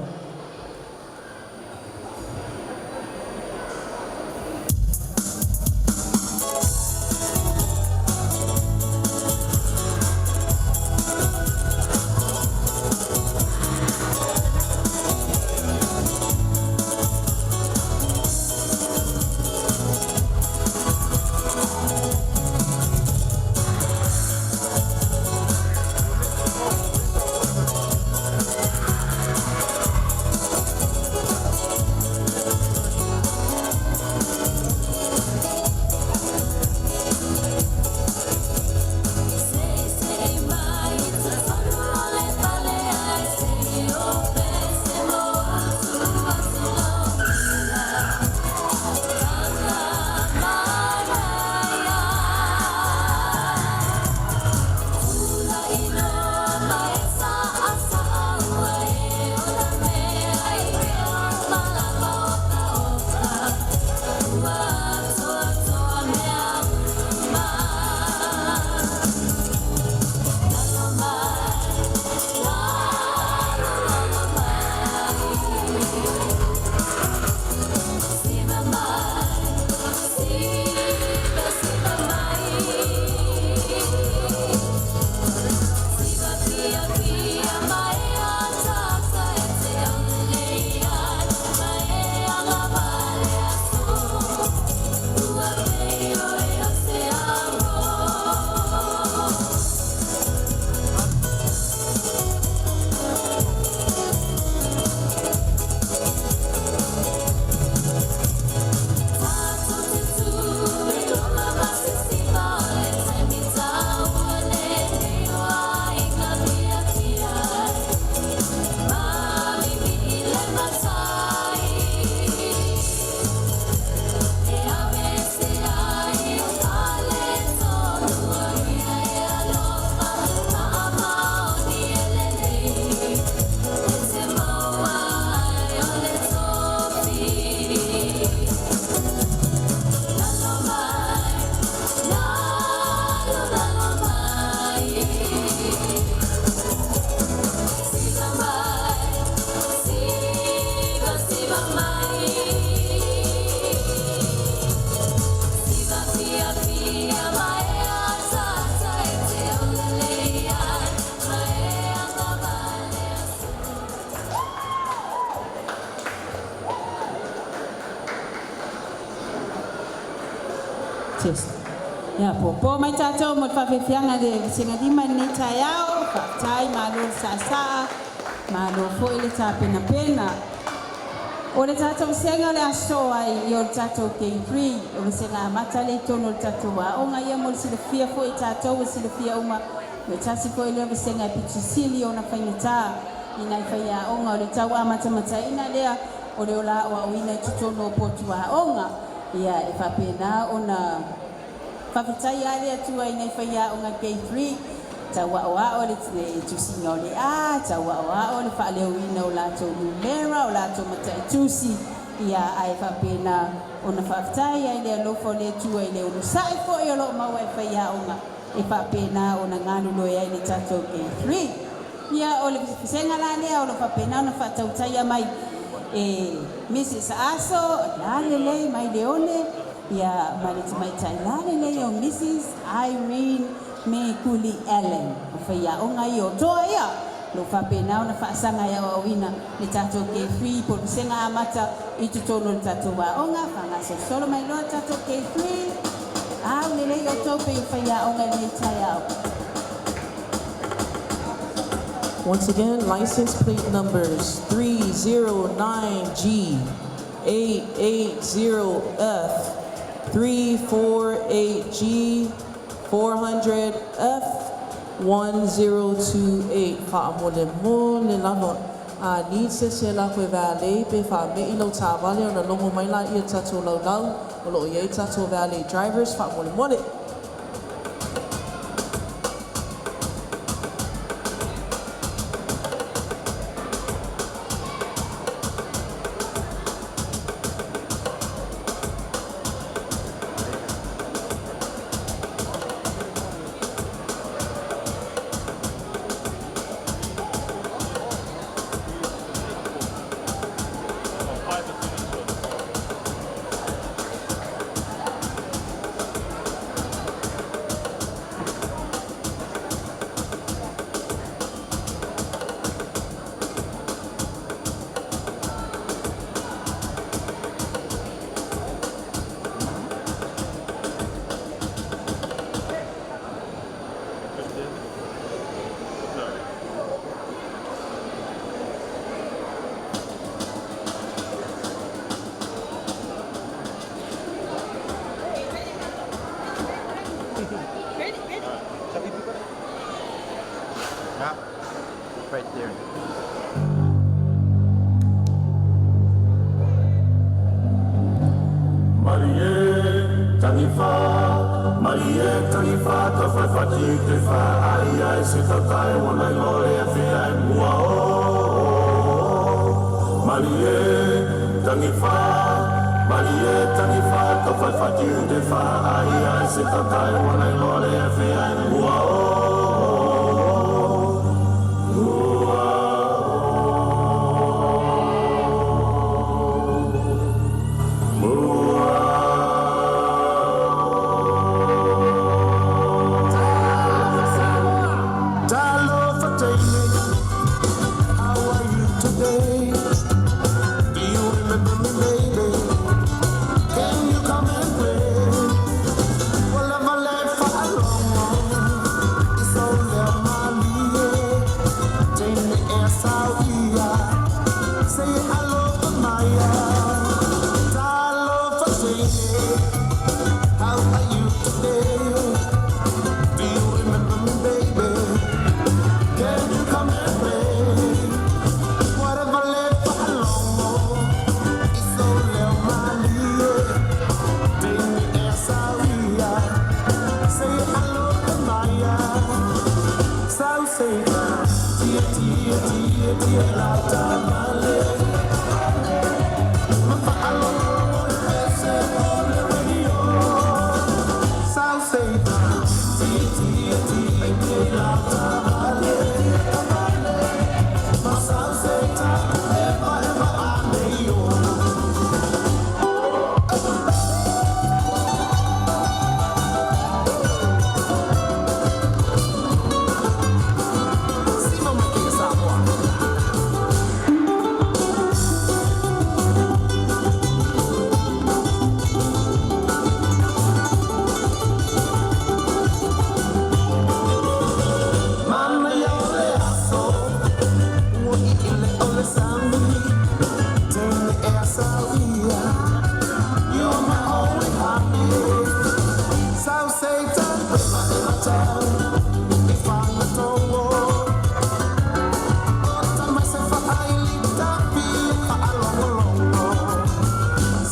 Test. Ia puapua mai tatou mo le faafiafiaga le vasega lima i lenei taeao. Faafetai malo le saasaa, malo foi le tapenapena. O le tatou vasega o le aso ai ia o le tatou K3, o vasega amata lea i totonu o le tatou aoga ia mo le silafia foi e tatou ua silafia uma, o le tasi foi lea vasega e pito sili ona faigata i nai faiaoga o le tau amatamataina lea o le ola aoaoina i totonu o potu aoga. Ia e faapena ona Faafetai lava le Atua i nai faiaoga K3, tau aoao le tusiga o le A, tau aoao le faaleoina o latou numera, o latou mataitusi, ia ae faapena ona faafetai ai le alofa o le Atua i le onosai foi o loo maua e faiaoga e faapena ona galulue ai le tatou K3. Ia o le vasega la lea o lo o faapena ona faatautaia mai e Mrs. Aso Lalelei mai Leone, ia ma le tamaitai lalelei o Mrs. Irene Mekuli Allen. O faiaoga ia o toa ia lo faapena ona faasaga e aoaoina le tatou K3 po o le vasega amata i totonu o le tatou aoga. Faagasolosolo mai loa le tatou K3. Aulelei outou pei o faiaoga i lenei taeao. Once again, license plate numbers 309G, 880F, 348G, 400F, 1028. Faamolemole lava. A need se se la koe valet pe faame'i lau taavale ona logo mai lea tatou laulau o loo i ai tatou valet drivers faamolemole. Yeah, right there. Malie tanifa, Malie tanifa, tafafati te fa ai ai se tatai wana lore a fea e mua o. Malie tanifa, Malie tanifa, tafafati te fa ai ai se tatai wana lore a fea e mua o. Mua o. Mua. Talofa teine, how are you today? Do you remember me, baby? Can you come and play? Well, I'm a left for alone. It's only my Teine e sauia. Say alofa maia. Talofa teine, how are you today? Do you remember me, baby? Can you come and play? Whatever left for alone. It's only my Teine e sauia. Say alofa maia. Sau say tia tia tia tia lauta male. Mafa alofa ese ole radio. Sau say tia tia tia tia lauta male. Ma sau say ta eva eva ane yo. Siva Makia Samoa. Mana ia o le aso, ua i ile o le sami, teine e asauia, you're my only honey. Sau Satan, eva eva tau, e whangatongo. O tamase whaaili tapi, whaalongolongo.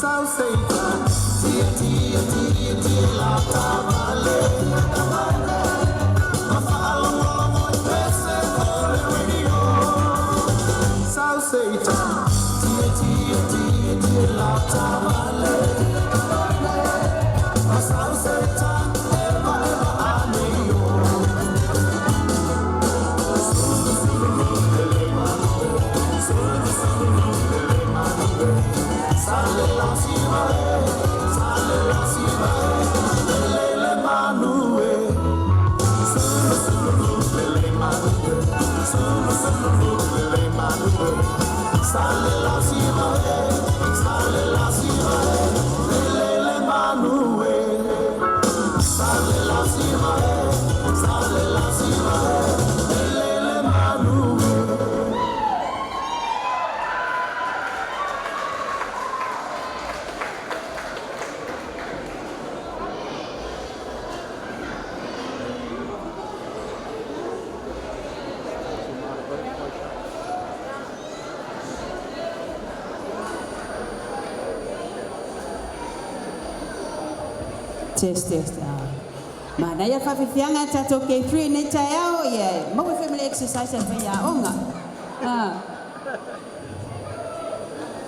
Sau Satan, tia tia tia tia lau tavale. Test, test. Ah. Manaia whawhiwhianga tātou K3 nei taeao, ia, maua family exercise a whai aonga. Ah.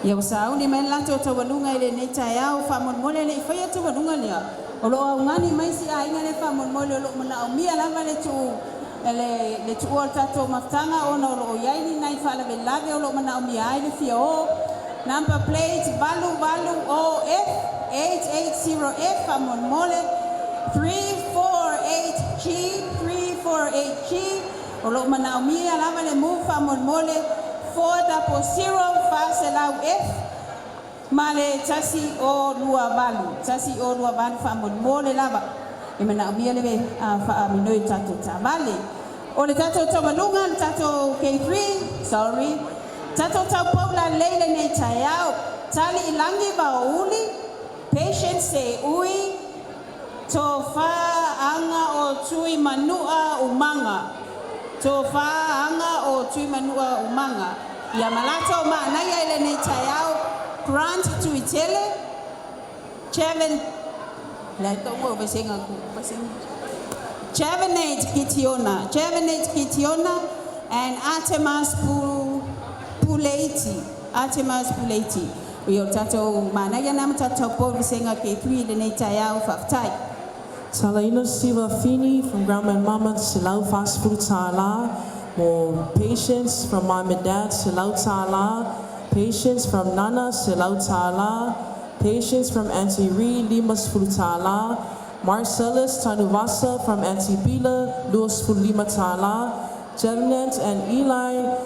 Ia o sauni mai lato taualuga i lenei taeao faamolemole le i faia taualuga lea. O loo augani mai si aiga le faamolemole o loo manaomia lava le tuu le le tuua o le tatou mafutaga ona o loo iai ni nai faalavelave o loo manaomia ai le fia o. Number plate 88 OF 880F faamolemole 348G 348G o loo manaomia lava le move faamolemole 400 faselau F ma le 128 128 faamolemole lava e manaomia le faaminoi tatou taavale. O le tatou taualuga le tatou K3, sorry, tatou taupou lalei lenei taeao. Tali Ilagi Vaouli, Patience Seui, Tofa Anga o Tui Manua Umaga. Tofa Anga o Tui Manua Umaga. Ia malato manaia i lenei taeao Grant Tuitele, Chevin, la tongo vasenga ku vasenga. Chavenate Kitiona, Chavenate Kitiona and Artemas Puleiti, Artemas Puleiti. O o tatou manaia na ma tatou pou vasenga K3 lenei taeao faafetai. Talaina Siva Fini from Grandma and Mama, selau fasefulu tālā. Mo Patience from Mom and Dad, selau tālā. Patience from Nana, selau tālā. Patience from Auntie Ree, limasefulu tālā. Marcellus Tanuvasa from Auntie Bila, 25 tālā. Jevnant and Eli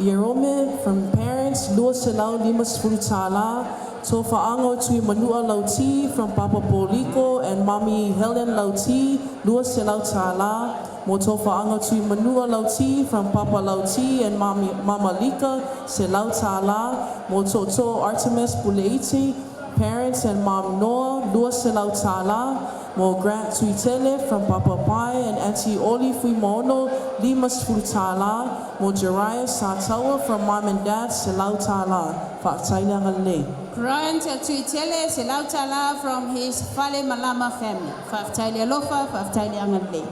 Yerome from parents, 250 tālā. Tofa'aga Tui Manua Lauti from Papa Poliko and Mommy Helen Lauti, 200 tālā. Mo Tofa'aga Tui Manua Lauti from Papa Lauti and Mommy, Mama Lika, selau tālā. Mo Toto Artemis Puleiti, parents and Mom Noah, 200 tālā. Mo Grant Tuitele from Papa Pai and Auntie Oli Fuimono, 50 tālā. Mo Jariah Satawa from Mom and Dad, selau tālā. Faafetai le agalelei. Grant Tuitele selau tālā from his Fale Malama family. Faafetai le alofa, faafetai le agalelei.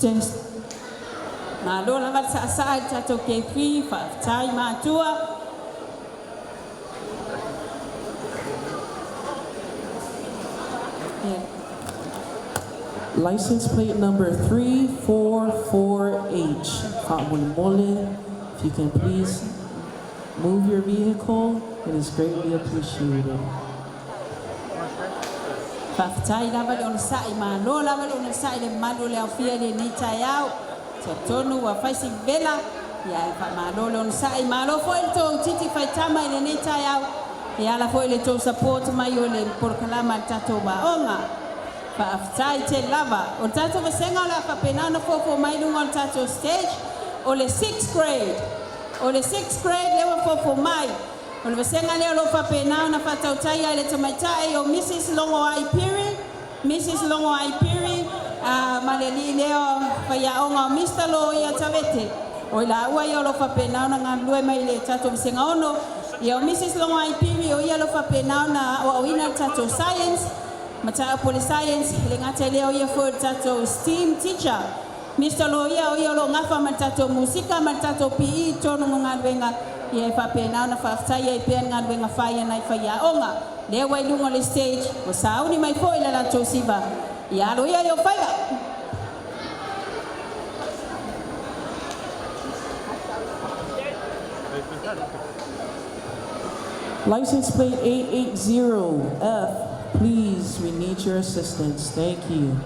Test. Malo lava le saasaa i le tatou K3, faafetai matua. License plate number 344H, Fa'amolemole. If you can please move your vehicle, it is greatly appreciated. Faafetai lava le onosai, malo lava le onosai i le mamalu o le aofia i lenei taeao. Talitonu ua fai si vela, ia e faamalo le onosai. Malo foi le tou titi faitama i lenei taeao, e ala foi i le tou support mai o le polokalama a le tatou aoga. Faafetai tele lava. O le tatou vasega o le a faapena ona foufou mai i luga o le tatou stage, o le sixth grade. O le sixth grade lea ua foufou mai. O le vasega lea o lo o faapena ona faatautaia e le tamaitai o Mrs Logoai Piri, Mrs Logoai Piri, ma le alii lea faiaoga o Mr Loia Tavete. O i laua ia o lo o faapena ona galulue mai i le tatou vasega 6. Ia o Mrs Logoai Piri o ia o lo o faapena ona aoaoina le tatou science, mataupu o le science, e le gata i lea o ia foi o le tatou STEAM teacher. Mr Loia o ia o lo o gafa ma le tatou musika ma le tatou PE i totonu o galuega, ia e faapena ona faafetaia ai pea le galuega fai a nai faiaoga. Lea ua i luga o le stage, ua sauni mai foi le latou siva. Ia alo ia i ou faiva. License plate 880F, please, we need your assistance. Thank you.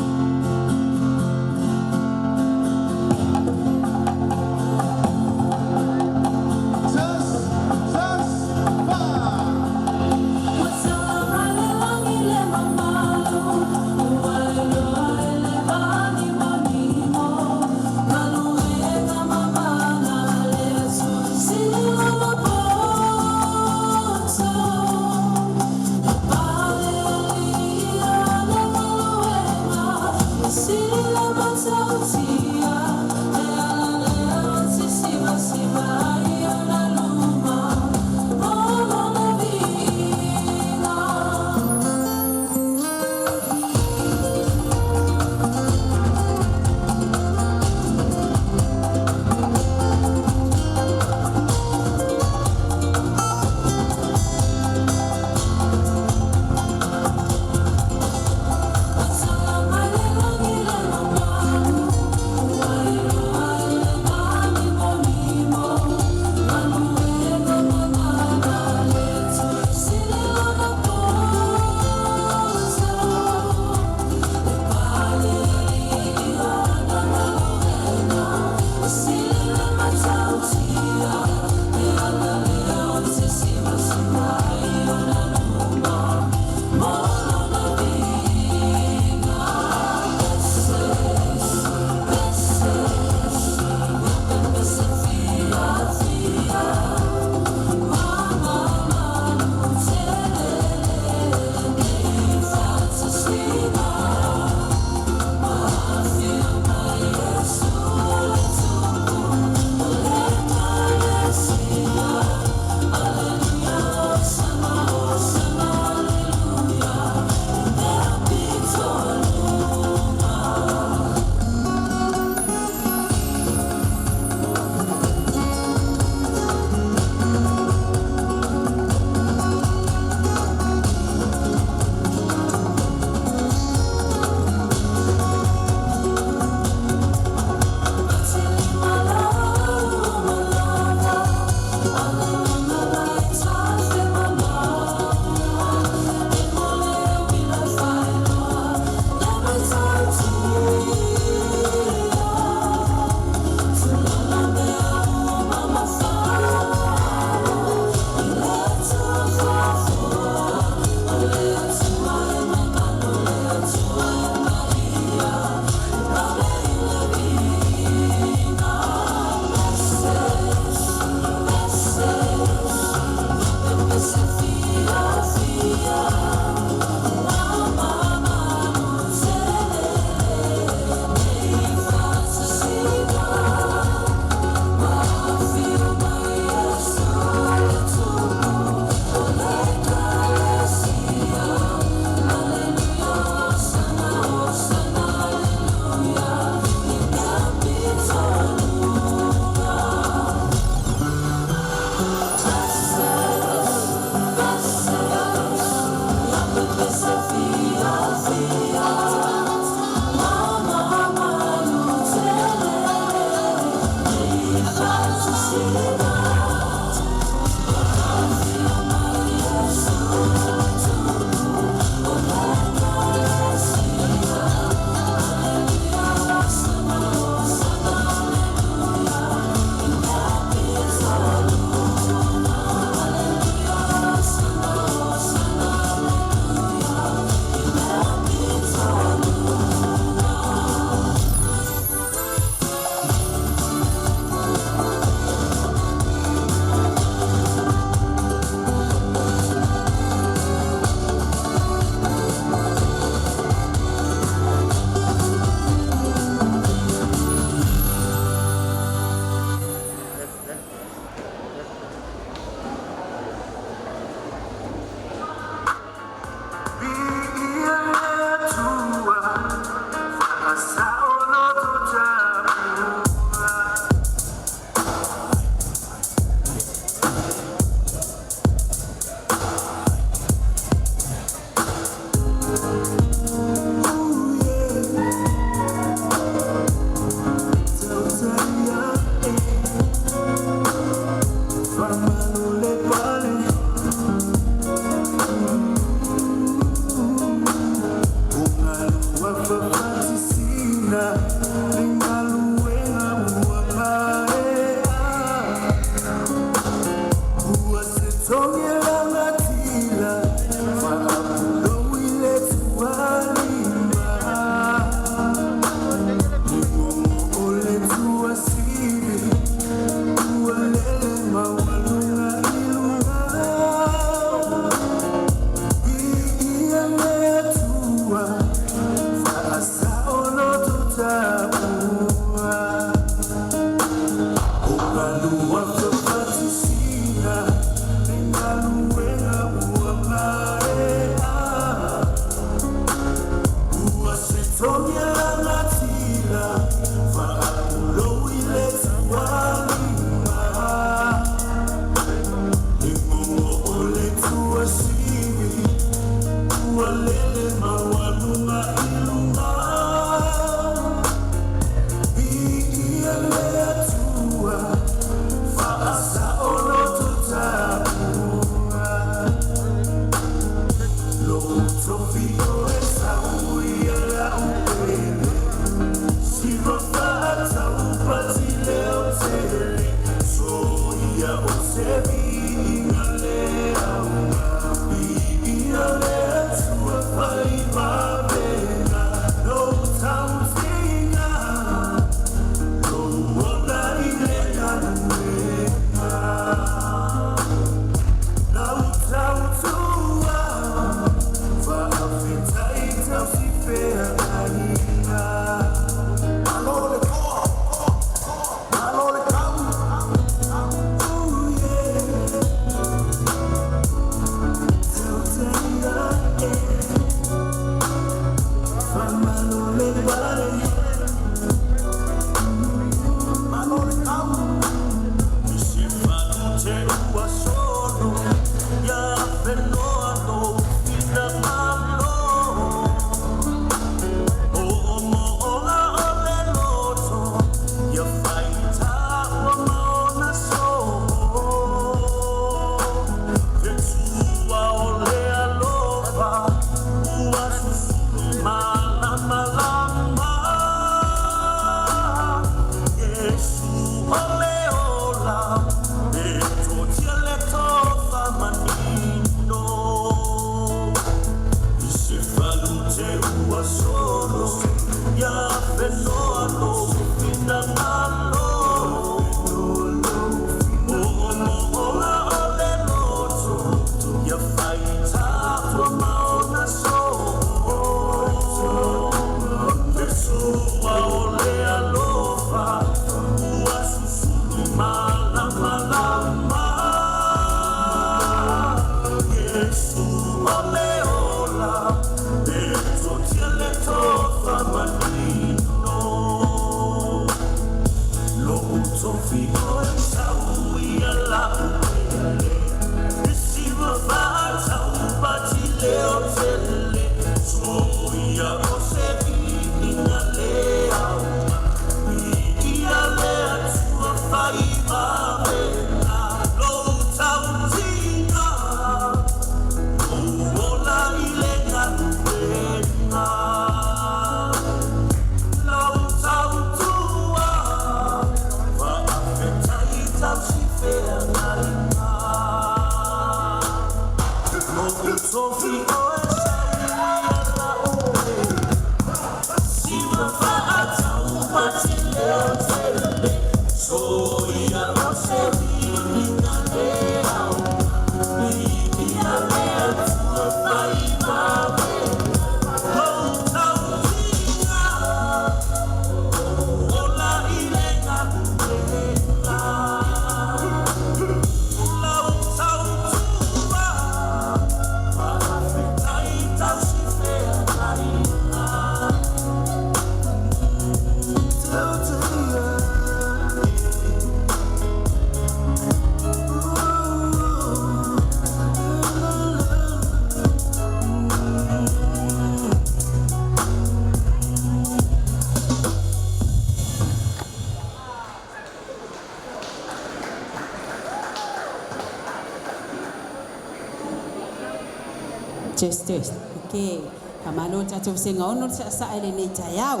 Test, test. Okay. Faamalo i le tatou Vasega 6 le saasaa i lenei taeao.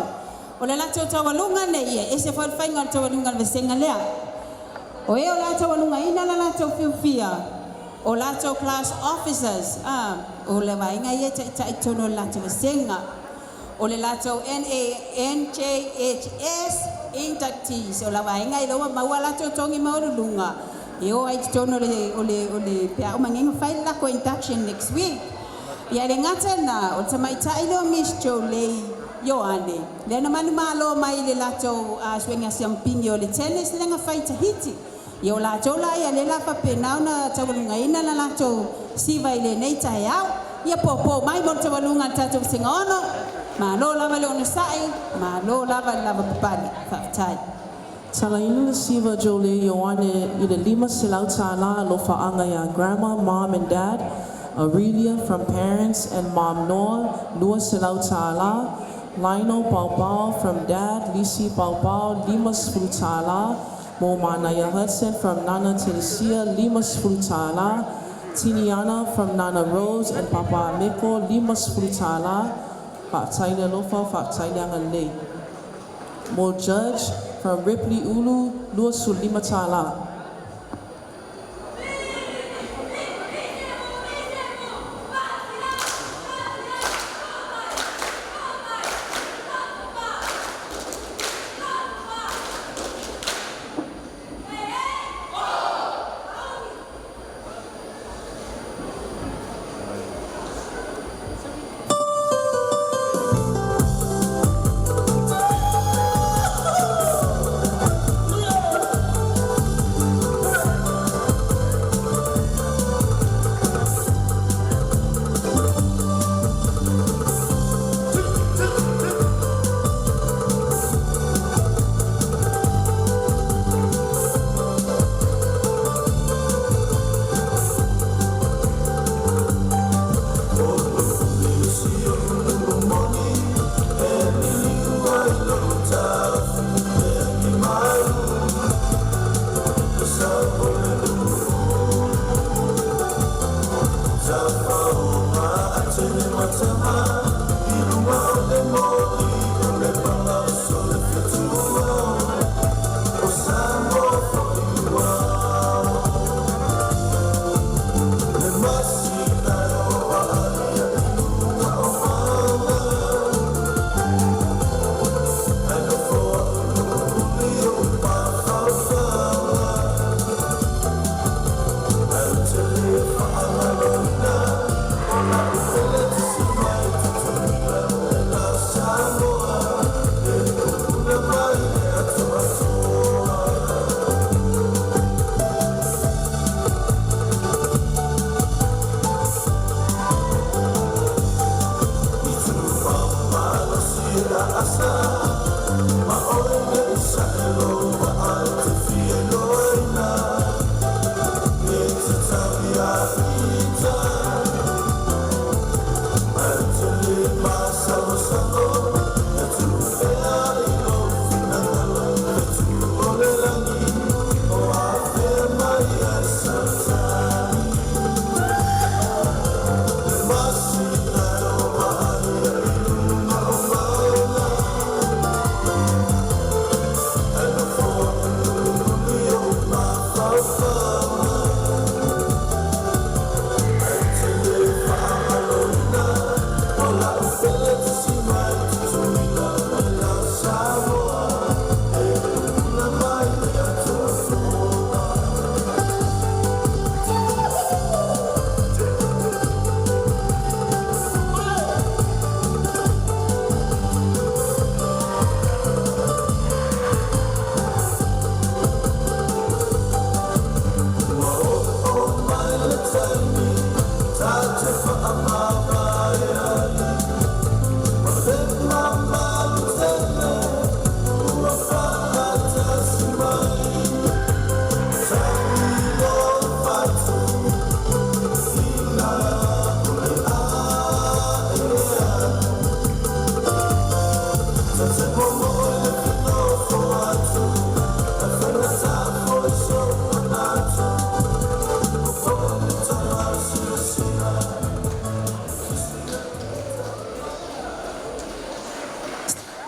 O le latou taualuga nei, e ese foi le faiga o le taualuga a le vasega lea. O e o le a taualugaina la latou fiufia, o latou class officers, a, o le vaega ia e taitai i totonu o le latou vasega. O le latou NA, NJHS inductees, o la vaega ia ua maua latou togi maualuluga e o ai i totonu o le, o le, o le pe a uma nei ona fai le latou induction next week. Ia e le gata i lena, o le tamaitai lea o Miss Jolei Ioane, lea na manumalo mai i le latou suega siamupini o le tennis lea na fai i Tahiti. Ia o latou la ia lea o le a faapena ona taualugaina la latou siva i lenei taeao. Ia puapua mai mo le taualuga a le tatou Vasega 6. Malo lava le onosai, malo lava le lavapapale. Faafetai. Talaina le siva Jole Ioane i le $500 alofaaga ia Grandma, Mom and Dad, Aurelia from parents and Mom Noah, $200. Lionel Baubau from Dad, Lisi Baubau, $50. Mo Manaya Hudson from Nana Teresia, $50. Tiniana from Nana Rose and Papa Meko, $50. Faafetai le alofa, faafetai le agalelei. Mo Judge from Ripley Ulu, $25.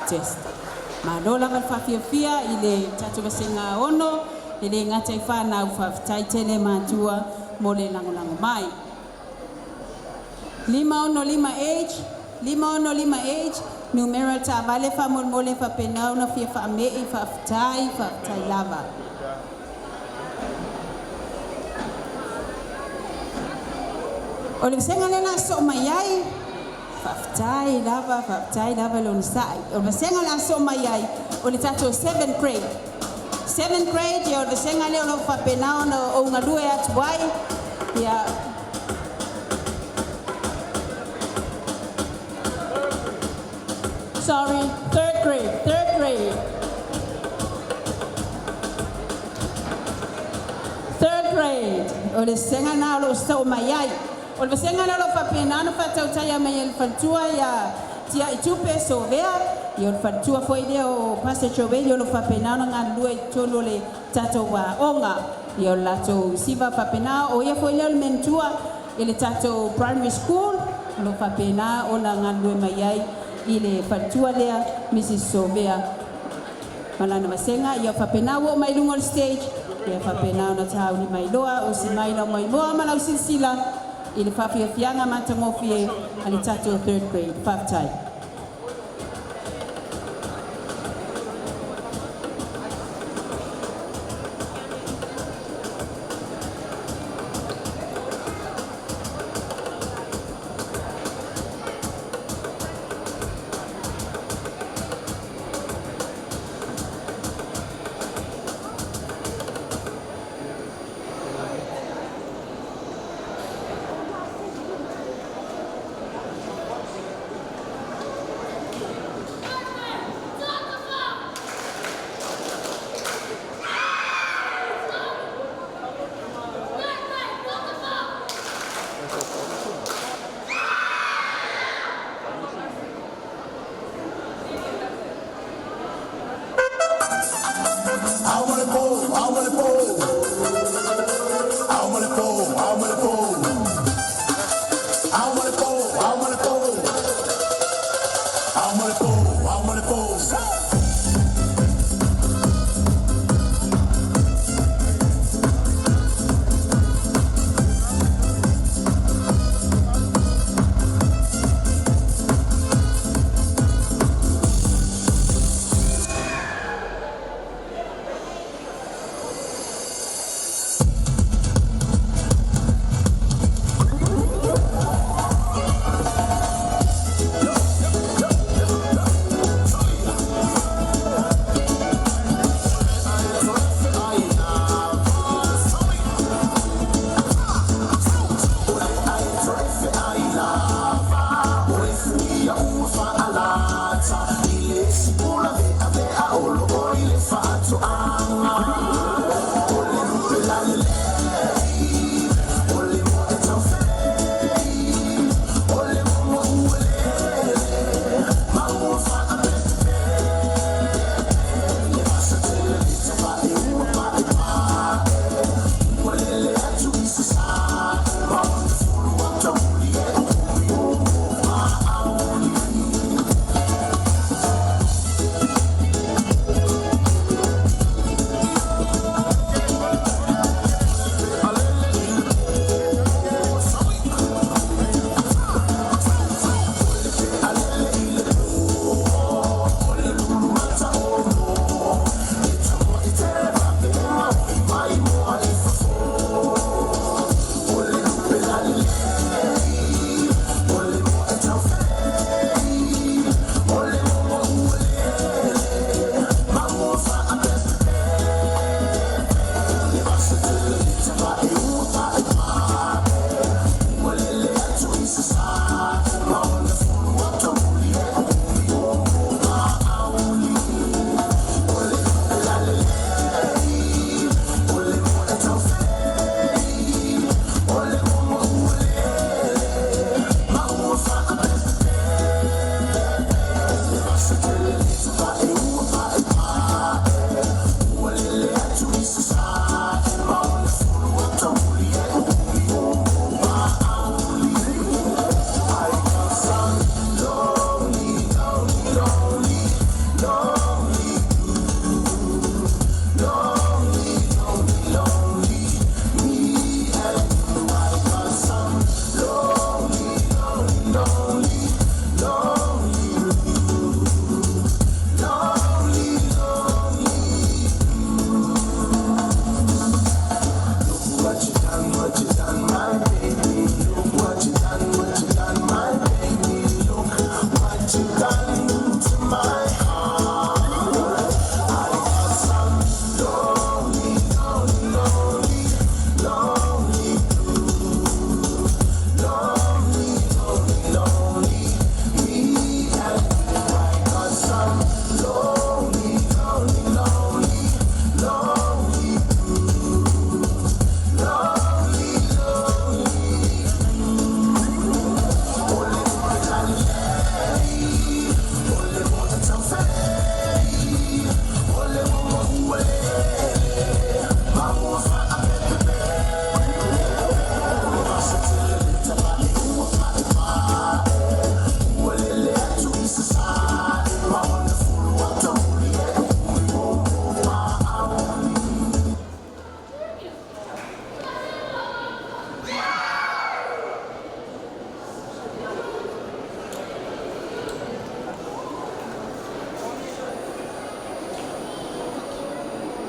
Test. Malo lava le faafiafia i le tatou vasega ono, e le gata i fanau, faafetai tele matua mo le lagolago mai. 565 H, 565 H, numera taavale faamolemole faapena ona fia faamei, faafetai, faafetai lava. O le vasega lea o le a soo mai ai, faafetai lava, faafetai lava le onosai. O le vasega o le a soo mai ai, o le tatou 7th grade. 7th grade, ia o le vasega lea o lo o faapena ona ou galue atu ai. Ia, Sorry, third grade, third grade. Third grade, o le vasega lena o loo sosoo mai ai. O le vasega lea o loo faapena ona faatautaia mai e le faletua ia Tiaitupe Sovea. Ia o le faletua foi lea o Pastor Joeli o lo o faapena ona galulue i totonu o le tatou aoga. Ia o le latou siva faapena o ia foi lea o le manatua i le tatou Primary School o lo o faapena ona galulue mai ai i le faletua lea Mrs Sovea ma lana vasega. Ia faapena ua oo mai i luga o le stage, ia faapena ona sauni mai loa, osi mai lau maimoa ma lau silasila i le faafiafiaga matagofie a le tatou third grade. Faafetai.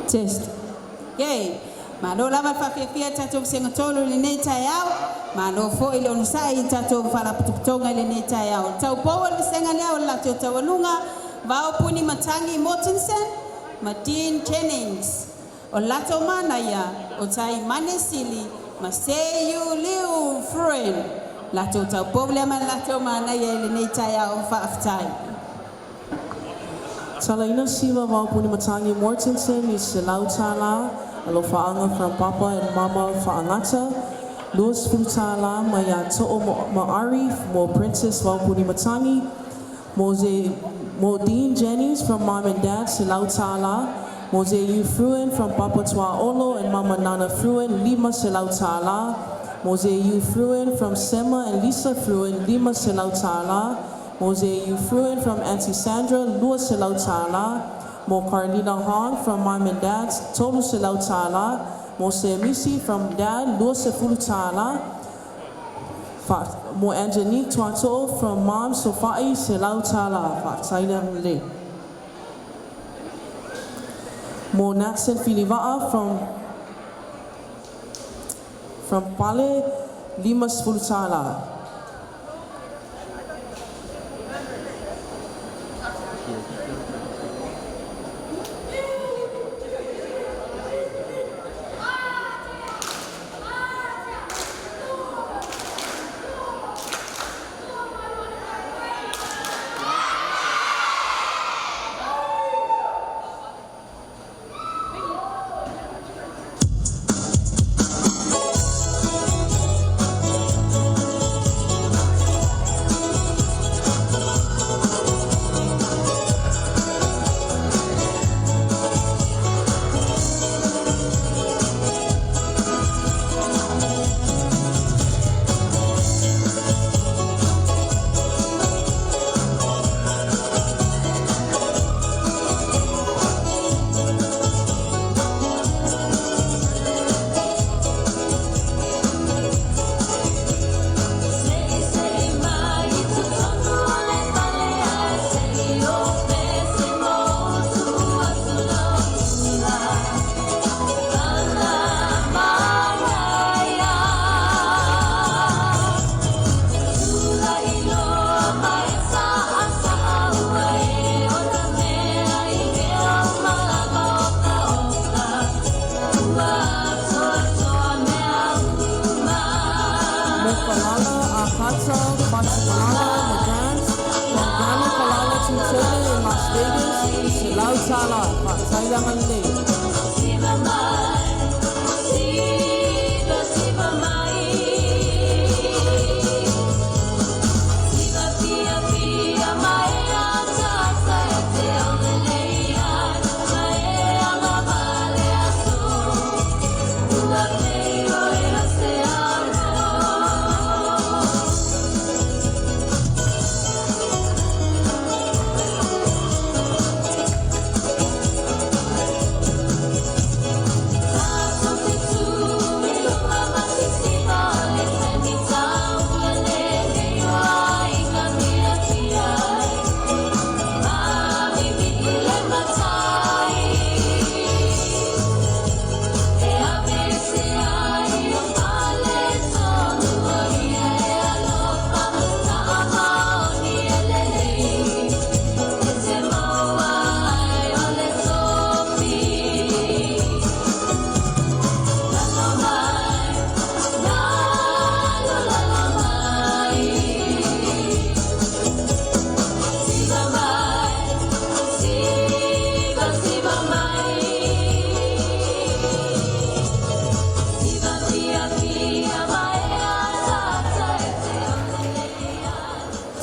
Test. Okay. Malo lava le faafiafia tatou vasega tolu i lenei taeao. Malo foi le onosai i tatou faalapotopotoga i lenei taeao. Taupou o le vasega lea o le latou taualuga, Vaopuni Matagi Mortensen ma Dean Jennings. O le latou manaia o Taimane Sili ma Seiu Liu Fruin. Latou taupou lea ma le latou manaia i lenei taeao. Faafetai. Talaina le siva a Vaopuni Matagi Mortensen i $100 alofaaga from Papa and Mama Faagata. $20 mai ia To'o Ma'ari mo Princess Vaopuni Matagi. Mo Dean Jennings from Mom and Dad, $100. Mo Yu Fruin from Papa Tuaolo and Mama Nana Fruin, $500. Mo Yu Fruin from Sema and Lisa Fruin, $500. Mose Yu Fruin from Auntie Sandra, $200. Mo Carlina Hong from Mom and Dad, $300. Mo Misi from Dad, $20. Mo Angelique Tuato from Mom Sofai, $100. Fa'ataina lelei. Mo Natson Filiva'a from Pale, $50. Mo Kalala Akata Fatumalala McGrant from Grandma Kalala Tutele in Las Vegas, $100. Fa'ataia lelei.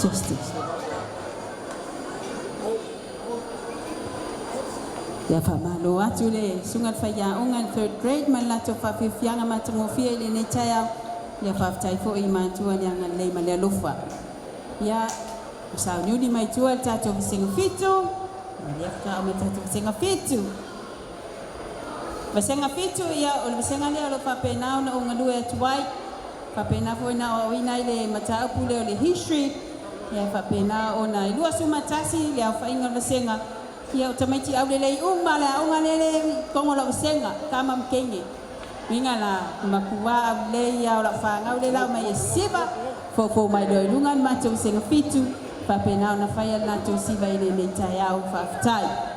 Justice. Ia faamalo atu le susuga i le faiaoga i le third grade ma le latou faafiafiaga matagofie i lenei taeao. Ia faafetai foi i matua le agalelei ma le alofa. Ia ua sauniuni mai tua le tatou vasega fitu. Ia lea faatoa oo mai le tatou vasega fitu. Vasega fitu, ia o le vasega lea o lo o faapena ona ou galue atu ai. Faapena foi na aoaoina ai le mataupu lea o le history. Ia faapena ona e 21 le aofaiga o le vasega. Ia o tamaiti aulelei uma le aoga lele i totonu o lau vasega, Tama ma Teine. Uiga la, e matua aulelei lava o lau fanau lea o le a omai e siva, foufou mai loa i luga le matou Vasega 7, faapena ona faia le latou siva i lenei taeao. Faafetai.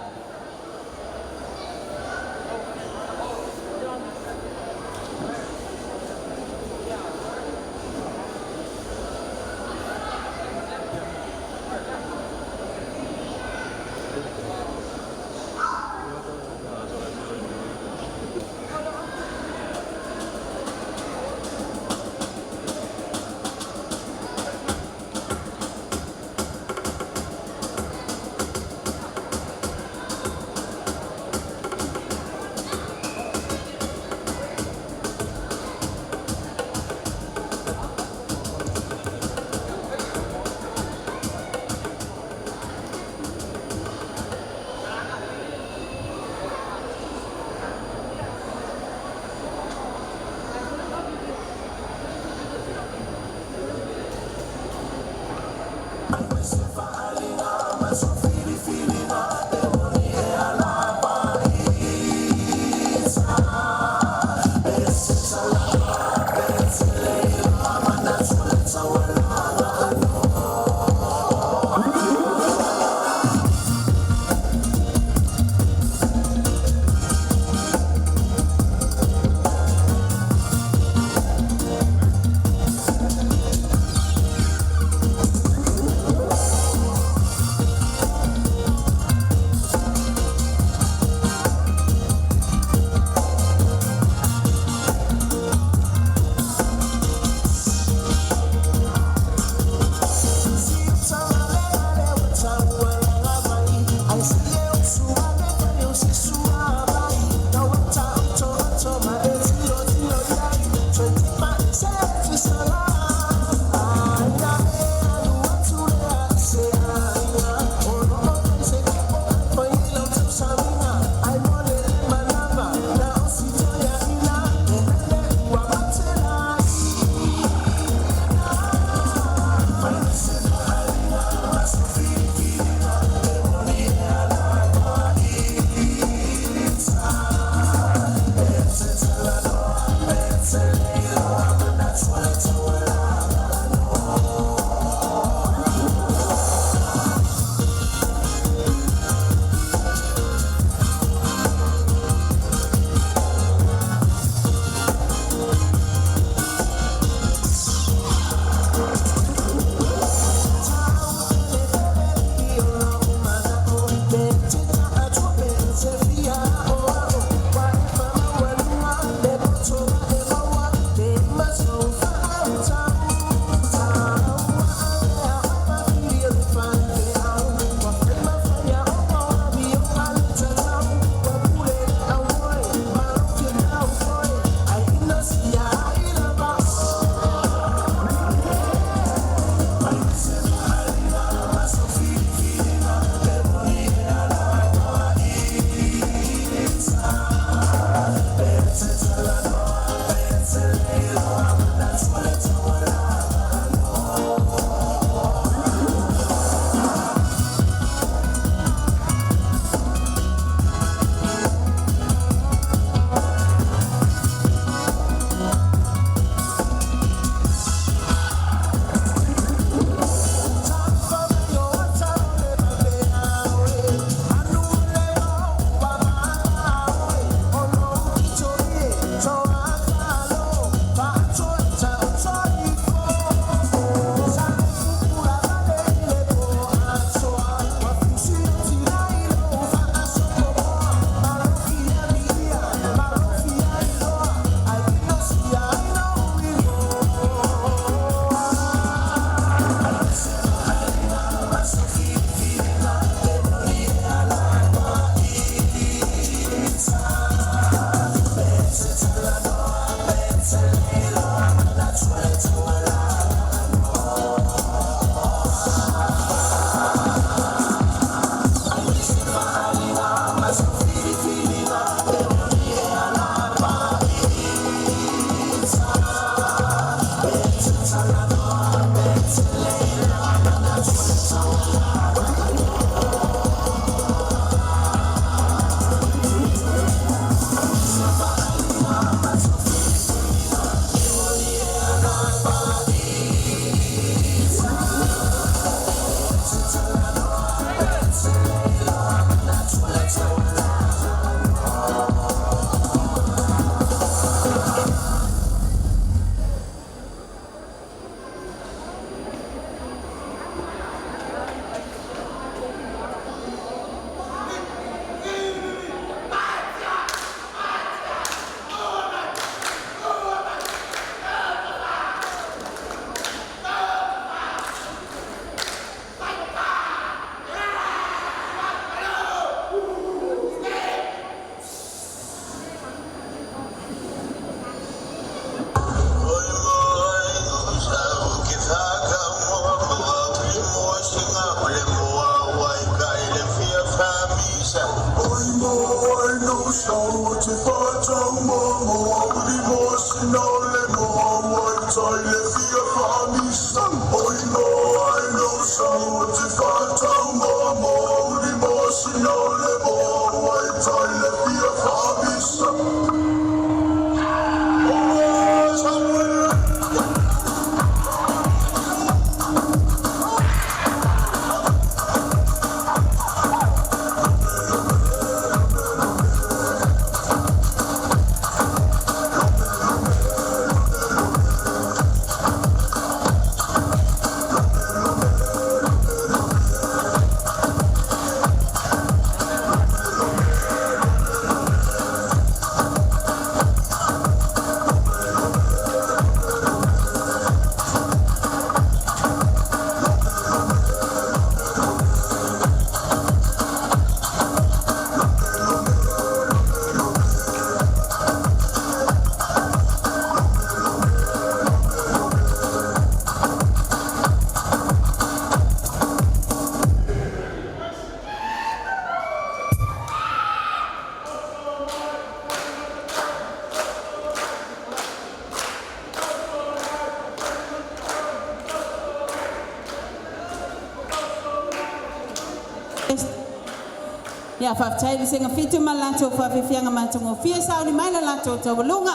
Ia, faafetai i le Vasega 7 ma le latou faafiafiaga matagofie, sauni mai le latou taualuga.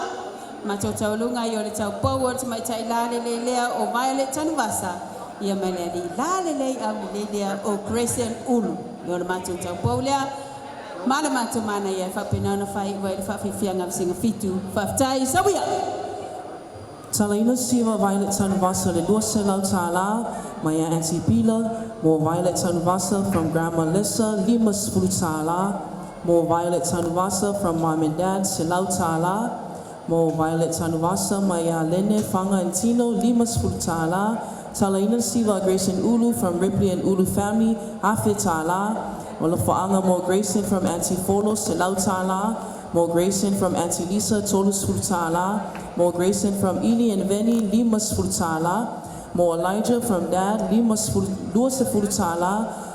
Matou taualuga i o le taupou o le tamaitai lalelei lea o Violet Tanuvasa, ia ma le alii lalelei aulelei lea o Grayson Ulu. Ia o le matou taupou lea ma le matou manaia e faapena ona faaiu ai le faafiafiaga a Vasega 7. Faafetai, soia! Talaina siva Violet Tanuvasa le $200 mai ia Aunty Pila, mo Violet Tanuvasa from Grandma Lisa $50, mo Violet Tanuvasa from Mom and Dad $100, mo Violet Tanuvasa mai ia Lene Fanga and Tino $50. Talaina siva Grayson Ulu from Ripley and Ulu family $1,000. O alofaʻaga mo Grayson from Aunty Folo $100, mo Grayson from Aunty Lisa $30, mo Grayson from Ili and Veni $50, mo Elijah from Dad $50,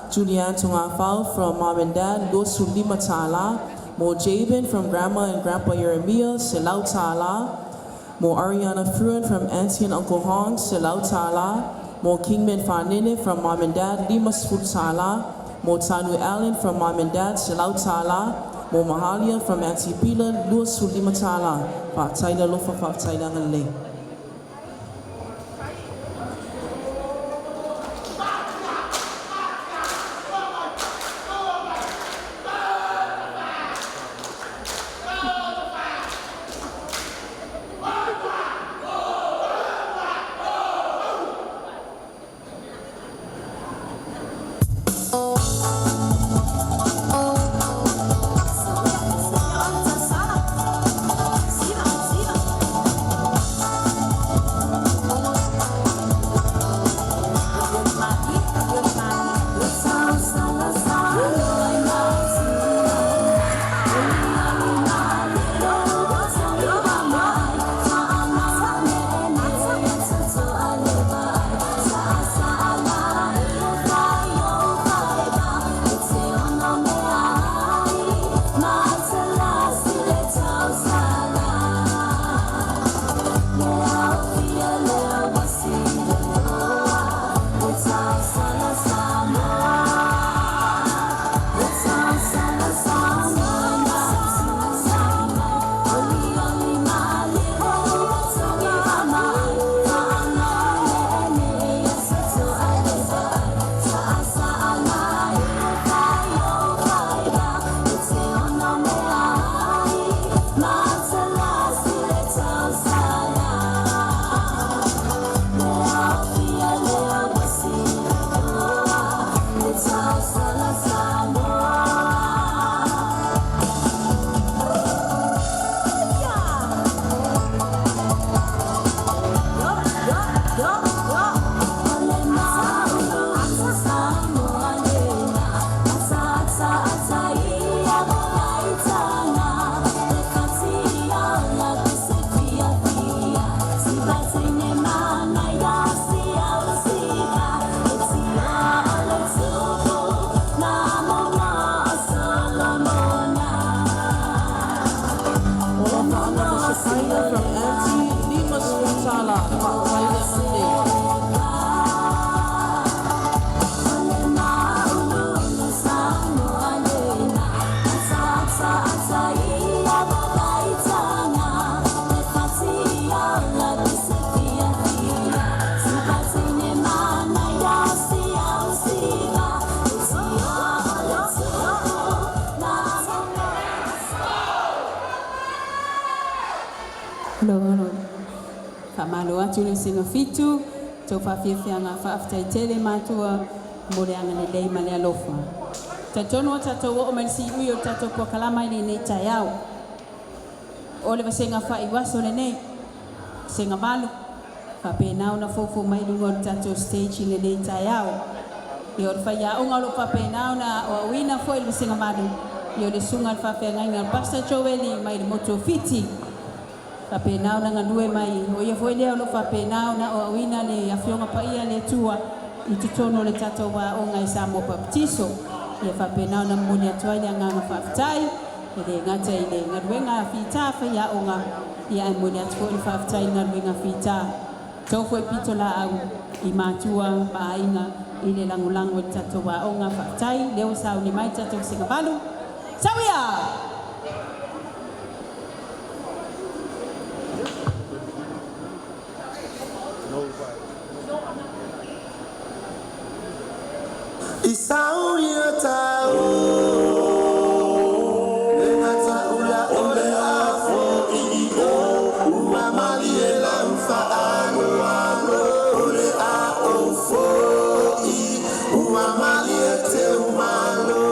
Julianne Tungafau from Mom and Dad $25, mo Jabin from Grandma and Grandpa Jeremiah $100, mo Ariana Fruin from Auntie and Uncle Hong $100, mo Kingman Fanene from Mom and Dad $50, mo Tanu Allen from Mom and Dad $100, mo Mahalia from Auntie Pila $25. Faafetai le alofa, faafetai le agalelei. O alofaʻaga mo Shakaina from Aunty $50. Faafetai le agalelei. Hello, hello. Faamalo atu le Vasega 7, tou faafiafiaga faafetai tele matua mo le agalelei ma le alofa. Talitonu ua tatou oo mai le siui o le tatou polokalama i lenei taeao. O le vasega faaiuaso lenei, Vasega 8, faapena ona foufou mai i luga o le tatou stage i lenei taeao. Ia o le faiaoga o lo o faapena ona aoaoina foi i le Vasega 8, ia o le susuga i le faafeagaiga o le Pastor Joeli mai le motu o Fiti. Faapena ona galue mai, o ia foi lea o lo o faapena ona aoaoina le Afioga Paia a le Atua i totonu o le tatou aoga e Samoa Papatiso. Ia faapena ona momoli atu ai le agaga faafetai, e le gata i le galuega fita faiaoga, ia ae momoli atu foi le faafetai i le galuega fita tou foi pitolaau i matua ma aiga i le lagolago i le tatou aoga. Faafetai lea ua sauni mai le tatou Vasega 8. Sau ia! Isau ia tau le gataula o le afo i o ua malie lau faaloalo o le a ou foi ua malie teu malo.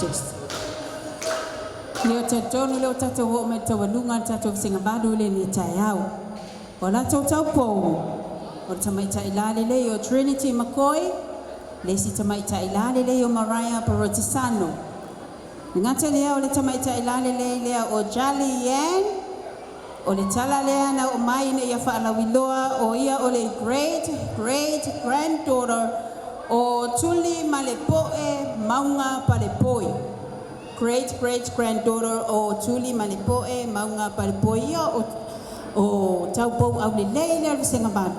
Baptist. Ia, ou te talitonu o lea ua tatou oo mai i le taualuga o le tatou vasega 8 i lenei taeao. O a latou taupou, o le tamaitai lalelei o Trinity McCoy, le isi tamaitai lalelei o Mariah Borotisano. E le gata i lea o le tamaitai lalelei lea o Jali Yan, o le tala lea na oo mai ina ia faalauiloa o ia o le great great granddaughter o Tuli Malepoe Mauga Palepoi. Great great granddaughter o Tuli Malepoe Mauga Palepoi ia o taupou aulelei lea o le Vasega 8,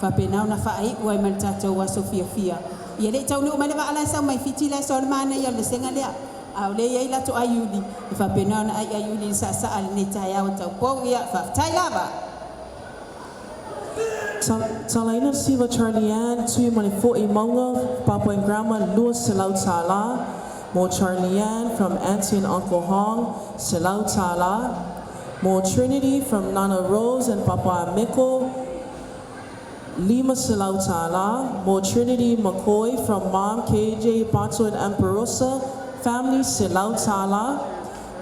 faapena ona faaiu ai ma le tatou aso fiafia. Ia le i taunuu mai le vaa la e sau mai Fiti la e sau le manaia o le vasega lea, a o lea e i ai latou aiuli e faapena ona aiaiuli i le saasaa i lenei taeao taupou. Ia faafetai lava. Talaina le siva Charlie Ann, Tui ma le Fo'i Mauga, Papa and Grandma, $200. Mo Charlie Ann from Auntie and Uncle Hong, $100. Mo Trinity from Nana Rose and Papa Meko, $500. Mo Trinity McCoy from Mom KJ Bato and Amperosa family, $100.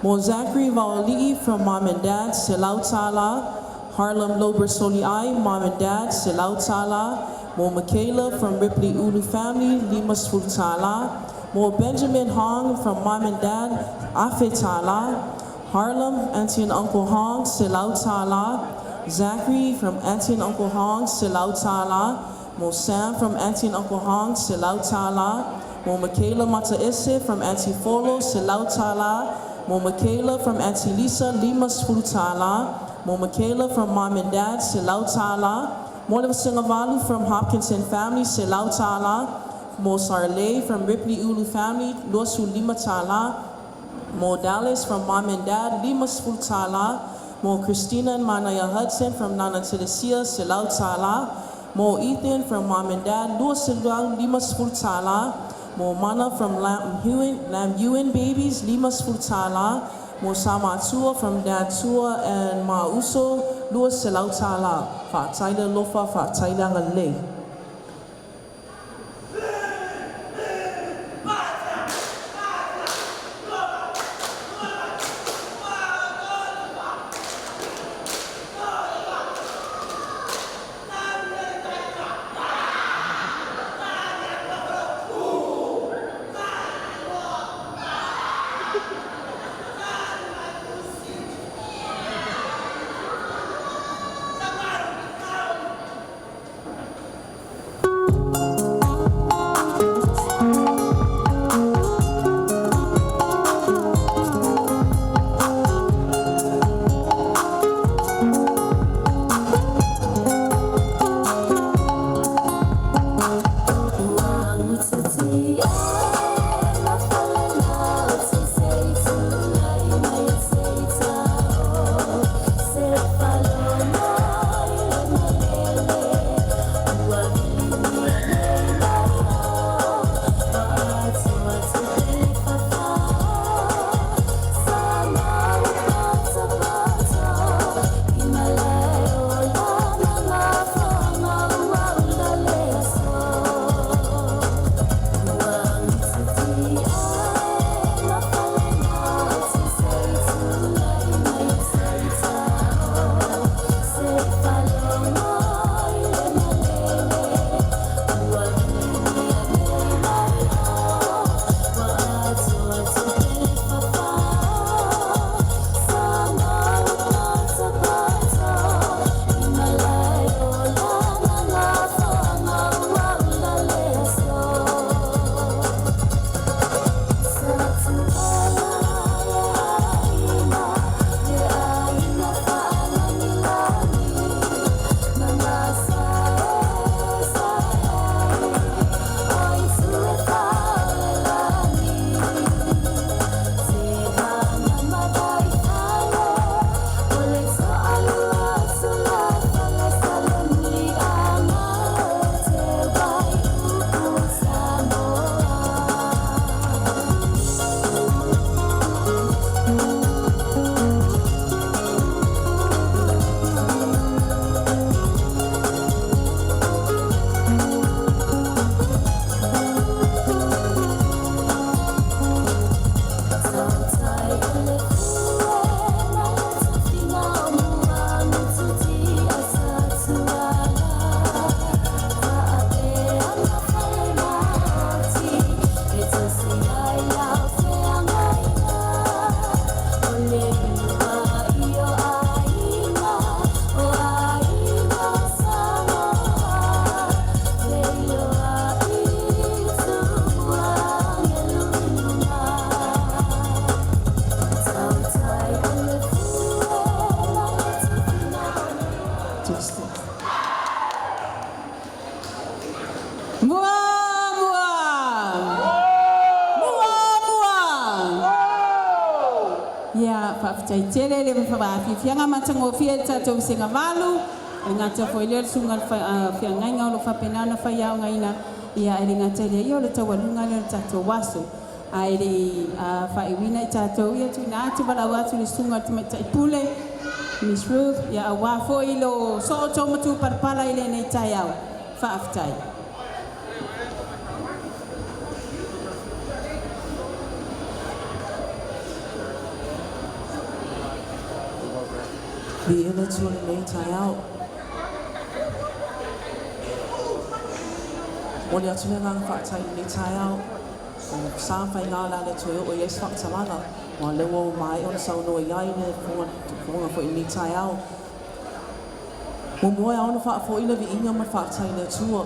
Mo Zachary Vaoli'i from Mom and Dad, $100. Harlem Lober Soliai, Mom and Dad, $100. Mo Michaela from Ripley Ulu family, $50. Mo Benjamin Hong from Mom and Dad, $1,000. Harlem, Auntie and Uncle Hong, $100. Zachary from Auntie and Uncle Hong, $100. Mo Sam from Auntie and Uncle Hong, $100. Mo Michaela Mataese from Auntie Folo, $100. Mo Michaela from Auntie Lisa, $50. Mo Michaela from Mom and Dad, $100. Mo Singavalu from Hopkinson family, $100. Mo Sarley from Ripley Ulu family, $25. Mo Dallas from Mom and Dad, $50. Mo Christina and Manaya Hudson from Nana Telesia, $100. Mo Ethan from Mom and Dad, $250. Mo Mana from Lam Ewan Babies, $50. Mo Sama Tua from Dad Tua and Ma Uso, $200. Fa'afetai le alofa, fa'afetai le agalelei. Mua! Mua! Mua! Mua! Ia, faafetai tele le faafiafiaga matagofie le tatou vasega 8. E le gata foi lea o le susuga i le feagaiga o lo o faapena ona faiaogaina, ia ae le gata i lea, ia o le taualuga lea o le tatou aso. Ae le i faaiuina i tatou, ia tuuina atu valaau atu i le susuga i le Tamaitai Pule, Miss Ruth, ia aua foi lo sootoo matupalapala i lenei taeao. Faafetai. Viia le Atua i lenei taeao. Momoli atu le agaga faafetai i lenei taeao. O sa faiga o le a le toe oo i ai se faamatalaga. Aua o lea ua maea ona saunoa i ai le fofoga foi i lenei taeao. Muamua e ao ona faafoi le viiga ma le faafetai i le Atua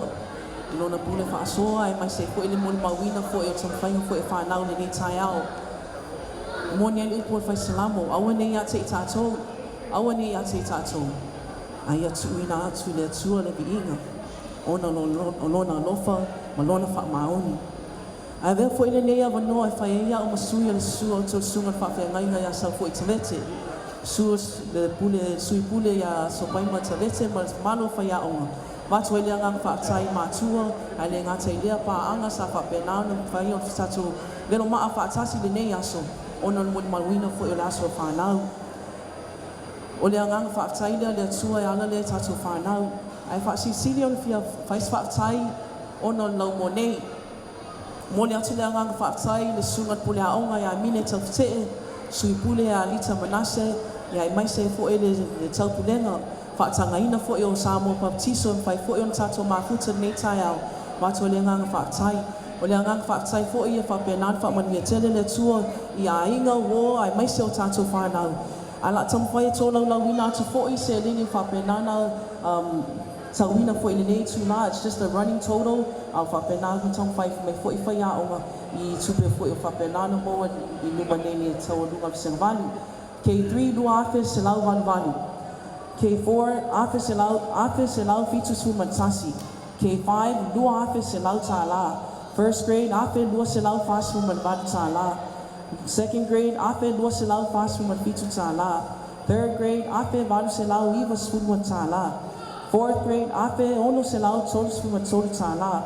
i Lona pule faasoa aemaise ai foi le molimauina foi o taumafaiga foi o fanau i lenei taeao. E moni ai le upu a le Fai Salamo, aua ne i ia te i tatou, aua ne i ia te i tatou, a ia tuuina atu i le Atua le viiga, ona o Lona alofa ma Lona faamaoni. Ae avea foi lenei avanoa e fai ai au ma sui o le susu a outou susuga i le faafeagaiga ia Saufoi Tavete, susu le pule, sui pule ia Sopaima Tavete ma le mamalu o faiaoga. Avatu ai le agaga faafetai i matua, ae le gata i lea paaga sa faapena ona mafai ona tatou velomaa faatasi i lenei aso ona o le molimauina foi o le aso o fanau. O le agaga faafetai lea i le Atua e ala lea i tatou fanau. Ae faasilisili ona fia fai se faafetai ona o le laumua nei. Momoli atu le agaga faafetai i le susuga i le pule aoga ia Mine Taufetee, sui pule ia Lita Manase, aemaise ai foi le taupulega faatagaina foi o Samoa Papatiso e mafai foi ona tatou mafuta i lenei taeao. Avatu ai le agaga faafetai. O le agaga faafetai foi ia faapena ona faamanuia tele le Atua i aiga, uo aemaise o tatou fanau. Ae o le a taumafai e tolaulauina atu foi seleni faapena ona tauina foi i lenei itula. It's just a running total, a o faapena ona taumafai mai foi faiaoga i tupe foi o faapena ona maua i luma nei i le taualuga o le vasega 8. K3 2,188. K4 1,171. K5 2,100 tala. First grade 1,248 tala. Second grade 1,247 tala. Third grade 1,892 tala. Fourth grade 1,633 tala.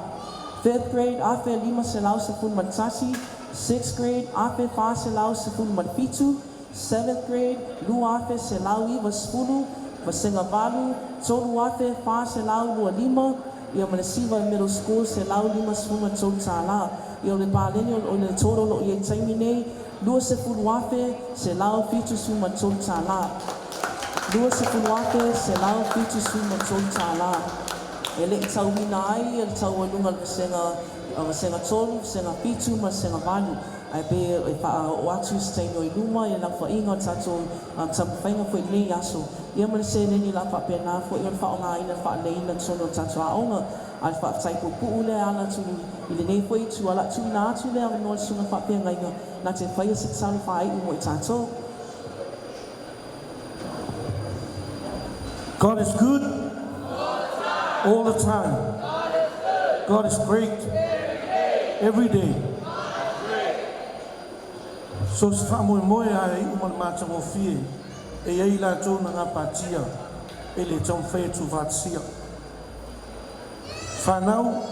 Fifth grade 1,511. Sixth grade 1,417. Seventh grade 2,190. Vasega 8 3,425. Ia ma le siva middle school 153 tala. Ia o le paleni o le total o lo o i ai taimi nei 20,173 tala. 20,173 tala. E le i tauina ai le taualuga o le vasega 3, vasega 7 ma vasega 8. Ae pe e faaoo atu i se taimi o i luma i laufaiga o tatou taumafaiga foi i lenei aso. Ia ma le seleni la faapena foi o le faaaogaina faaleleiina totonu o le tatou aoga. A le faafetai puupuu lea e ala atu i lenei foi itu, o le a tuuina atu le avanoa i le susuga faafeagaiga na te faia se tatalo faaiu mo i tatou. God is good all the time. God is great every day. So se faamoemoe a e iu ma le matagofie e iai latou na gapatia e le taumafai e tuufaatasia. Fanau,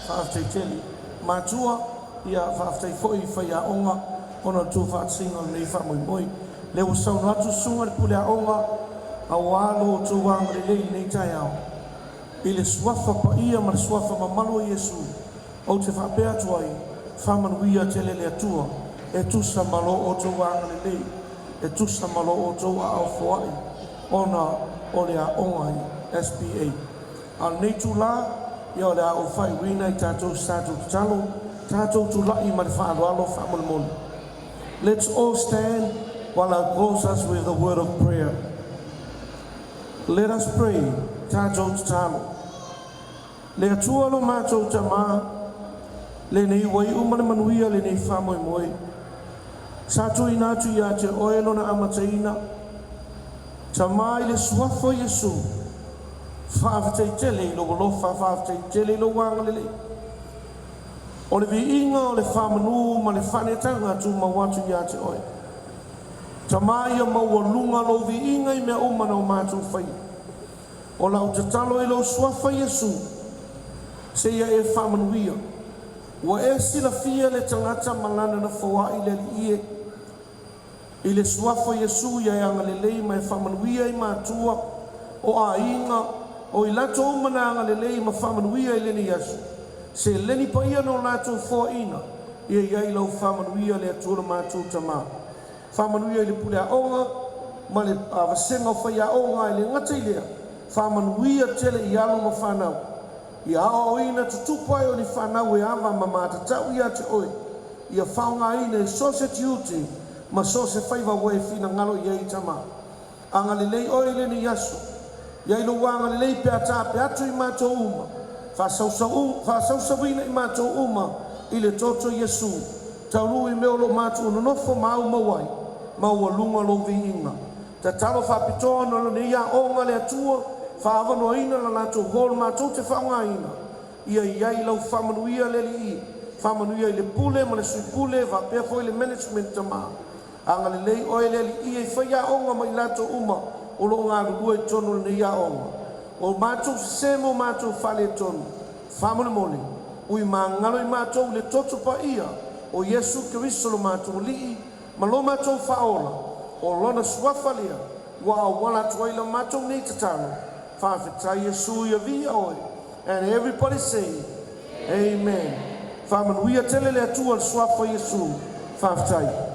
faafetai tele. Matua, ia faafetai foi i faiaoga ona o le tuufaatasiga o lenei faamoemoe. Lea ua saunoa atu susuga i le pule aoga auā lo outou agalelei i lenei taeao. I le suafa paia ma le suafa mamalu o Iesu, ou te faapea atu ai, faamanuia tele le Atua e tusa ma lo outou agalelei, e tusa ma lo outou aao foai ona o le aoga i SPA. A o lenei itulā, ia o le a ou faaiuina i tatou se tatou tatalo, tatou tula'i ma le faaaloalo faamolemole. Let's all stand while I close us with a word of prayer. Let us pray. Tatou tatalo. Le Atua lo matou Tamā, lenei ua iu ma le manuia lenei faamoemoe. Sa tuuina atu ia te oe lona amataina. Tamā i le suafa o Iesu, faafetai tele i lou alofa, faafetai tele i lou agalelei. O le viiga o le faamanu ma le faaneetaga tumau atu ia te oe. Tama ia maualuga lou viiga i mea uma na o matou faia. O lau tatalo i lou suafa Iesu, seia e faamanuia. Ua e silafia le tagata ma lana nofoa'i le Alii e. I le suafa o Iesu ia e agalelei ma e faamanuia i matua, o aiga, o i latou uma na agalelei ma faamanuia i lenei aso. Seleni paia na o latou foaina, ia i ai lau faamanuia le Atua lo matou Tamā. Faamanuia i le pule aoga ma le vasega o faiaoga e le gata i lea, faamanuia tele i alo ma fanau. Ia aoaoina tutupu ai o ni fanau e ava ma matatau ia te oe, ia faaaogaina i so o se tiute ma so o se faiva ua e finagalo i ai Tamā. Agalelei oe i lenei aso. Ia i lou agalelei pe a taape atu i matou uma, faasausauina i matou uma i le toto o Iesu. Taunuu i mea o lo o matou nonofo ma aumau ai, maualuga lou viiga. Tatalo faapitoa ona o lenei aoga le Atua, faaavanoaina le latou hall matou te faaaogaina, ia i ai lau faamanuia le Alii, faamanuia i le pule ma le sui pule faapea foi le management Tamā. Agalelei oe le Alii i faiaoga ma i latou uma o lo o galulue i totonu o lenei aoga. O matou sesē ma o matou faaletonu, faamolemole, ui magalo i matou i le toto paia o Iesu Keriso lo matou Alii ma lo matou Faaola, o lona suafa lea ua auala atu ai la matou nei tatalo. Faafetai Iesu ia viia oe. And everybody say, Amen. Faamanuia tele le Atua i le suafa o Iesu. Faafetai.